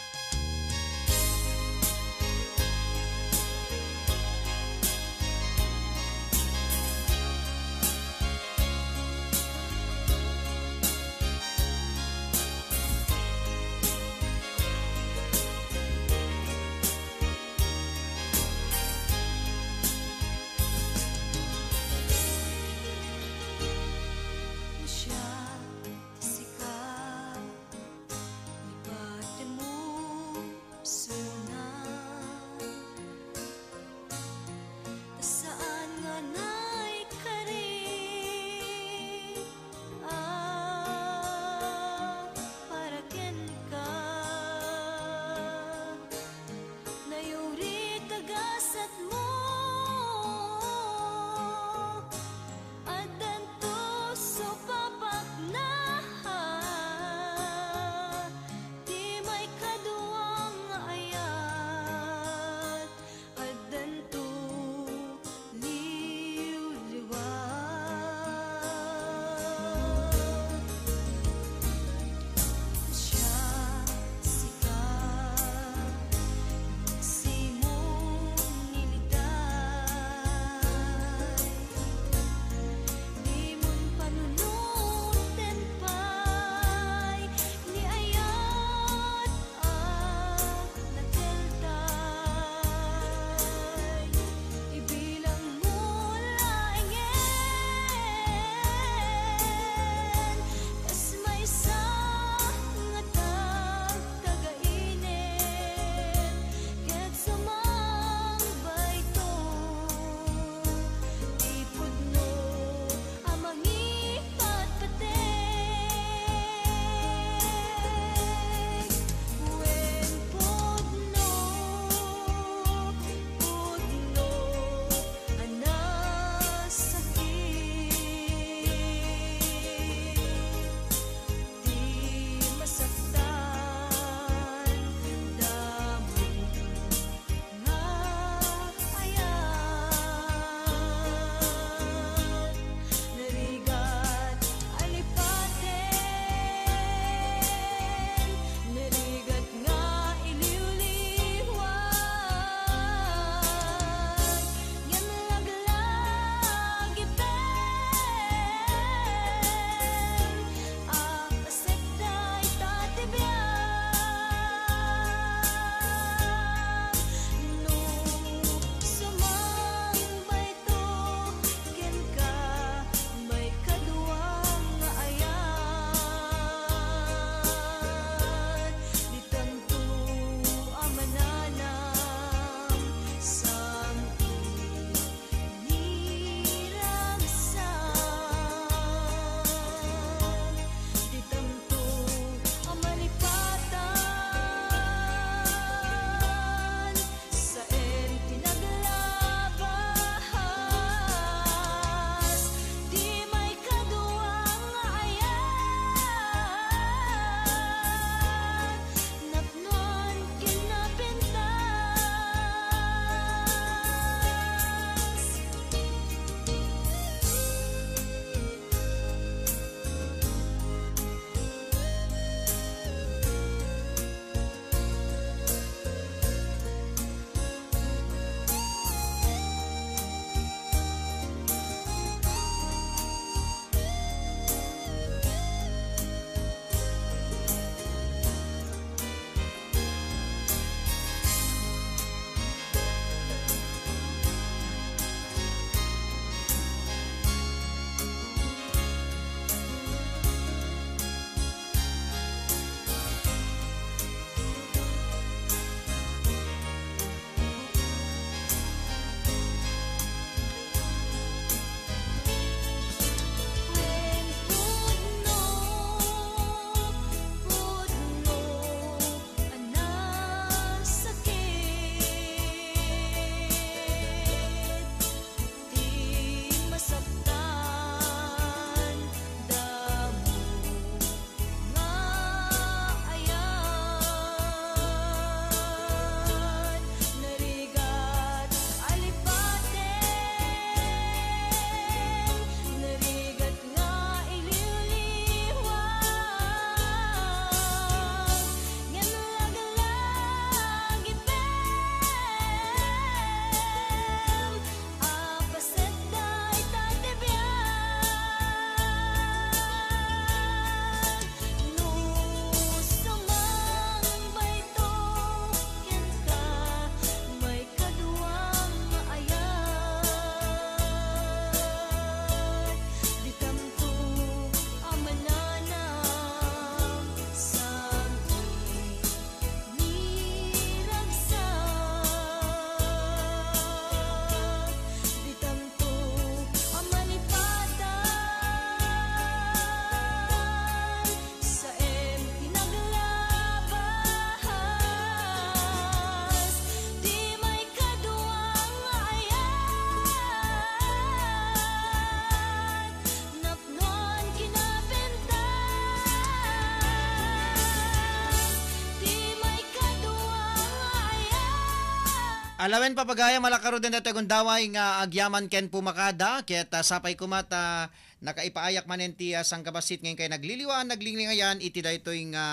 Alawen, papagayam, alakaroden daytoy gundaway nga agyaman ken pumakada, ket, ah, sapay koma ta nakaipaayak manen ti, ah, sangkabassit nga inkay nagliliwan, naglingayan iti daytoy nga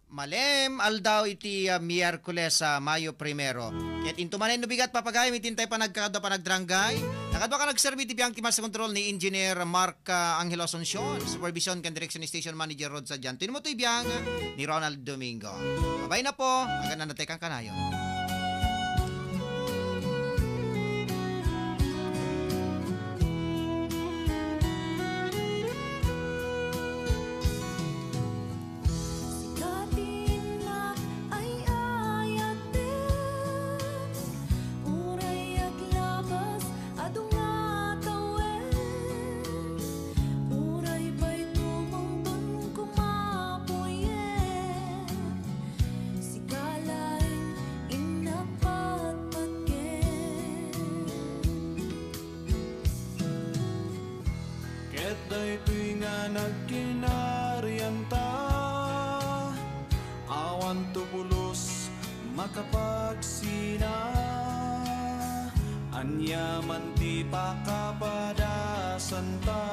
malem aldaw iti, ah, Miyerkules, ah, Mayo primero. Ket into manen no bigat, papagayam, iti intay panagkakadwa panagdranggay. Nakadwa ka nagserbi ti biang ti Master Control ni Engineer Mark, ah, Angelo Asuncion, Supervision ken Direction Station Manager Rod Sadian. Tinumo toy biang ni Ronald Domingo. Babay na po, agana na tekang kanayon. Sika ti innak ay ayatden, uray aglabas adu nga tawen, uray pay tumungton koma puyet, sika laeng innak patpatgen. Ket daytoy nga nagkinarianta, awan to pulos makapagsina, ania man ti pakapadasanta.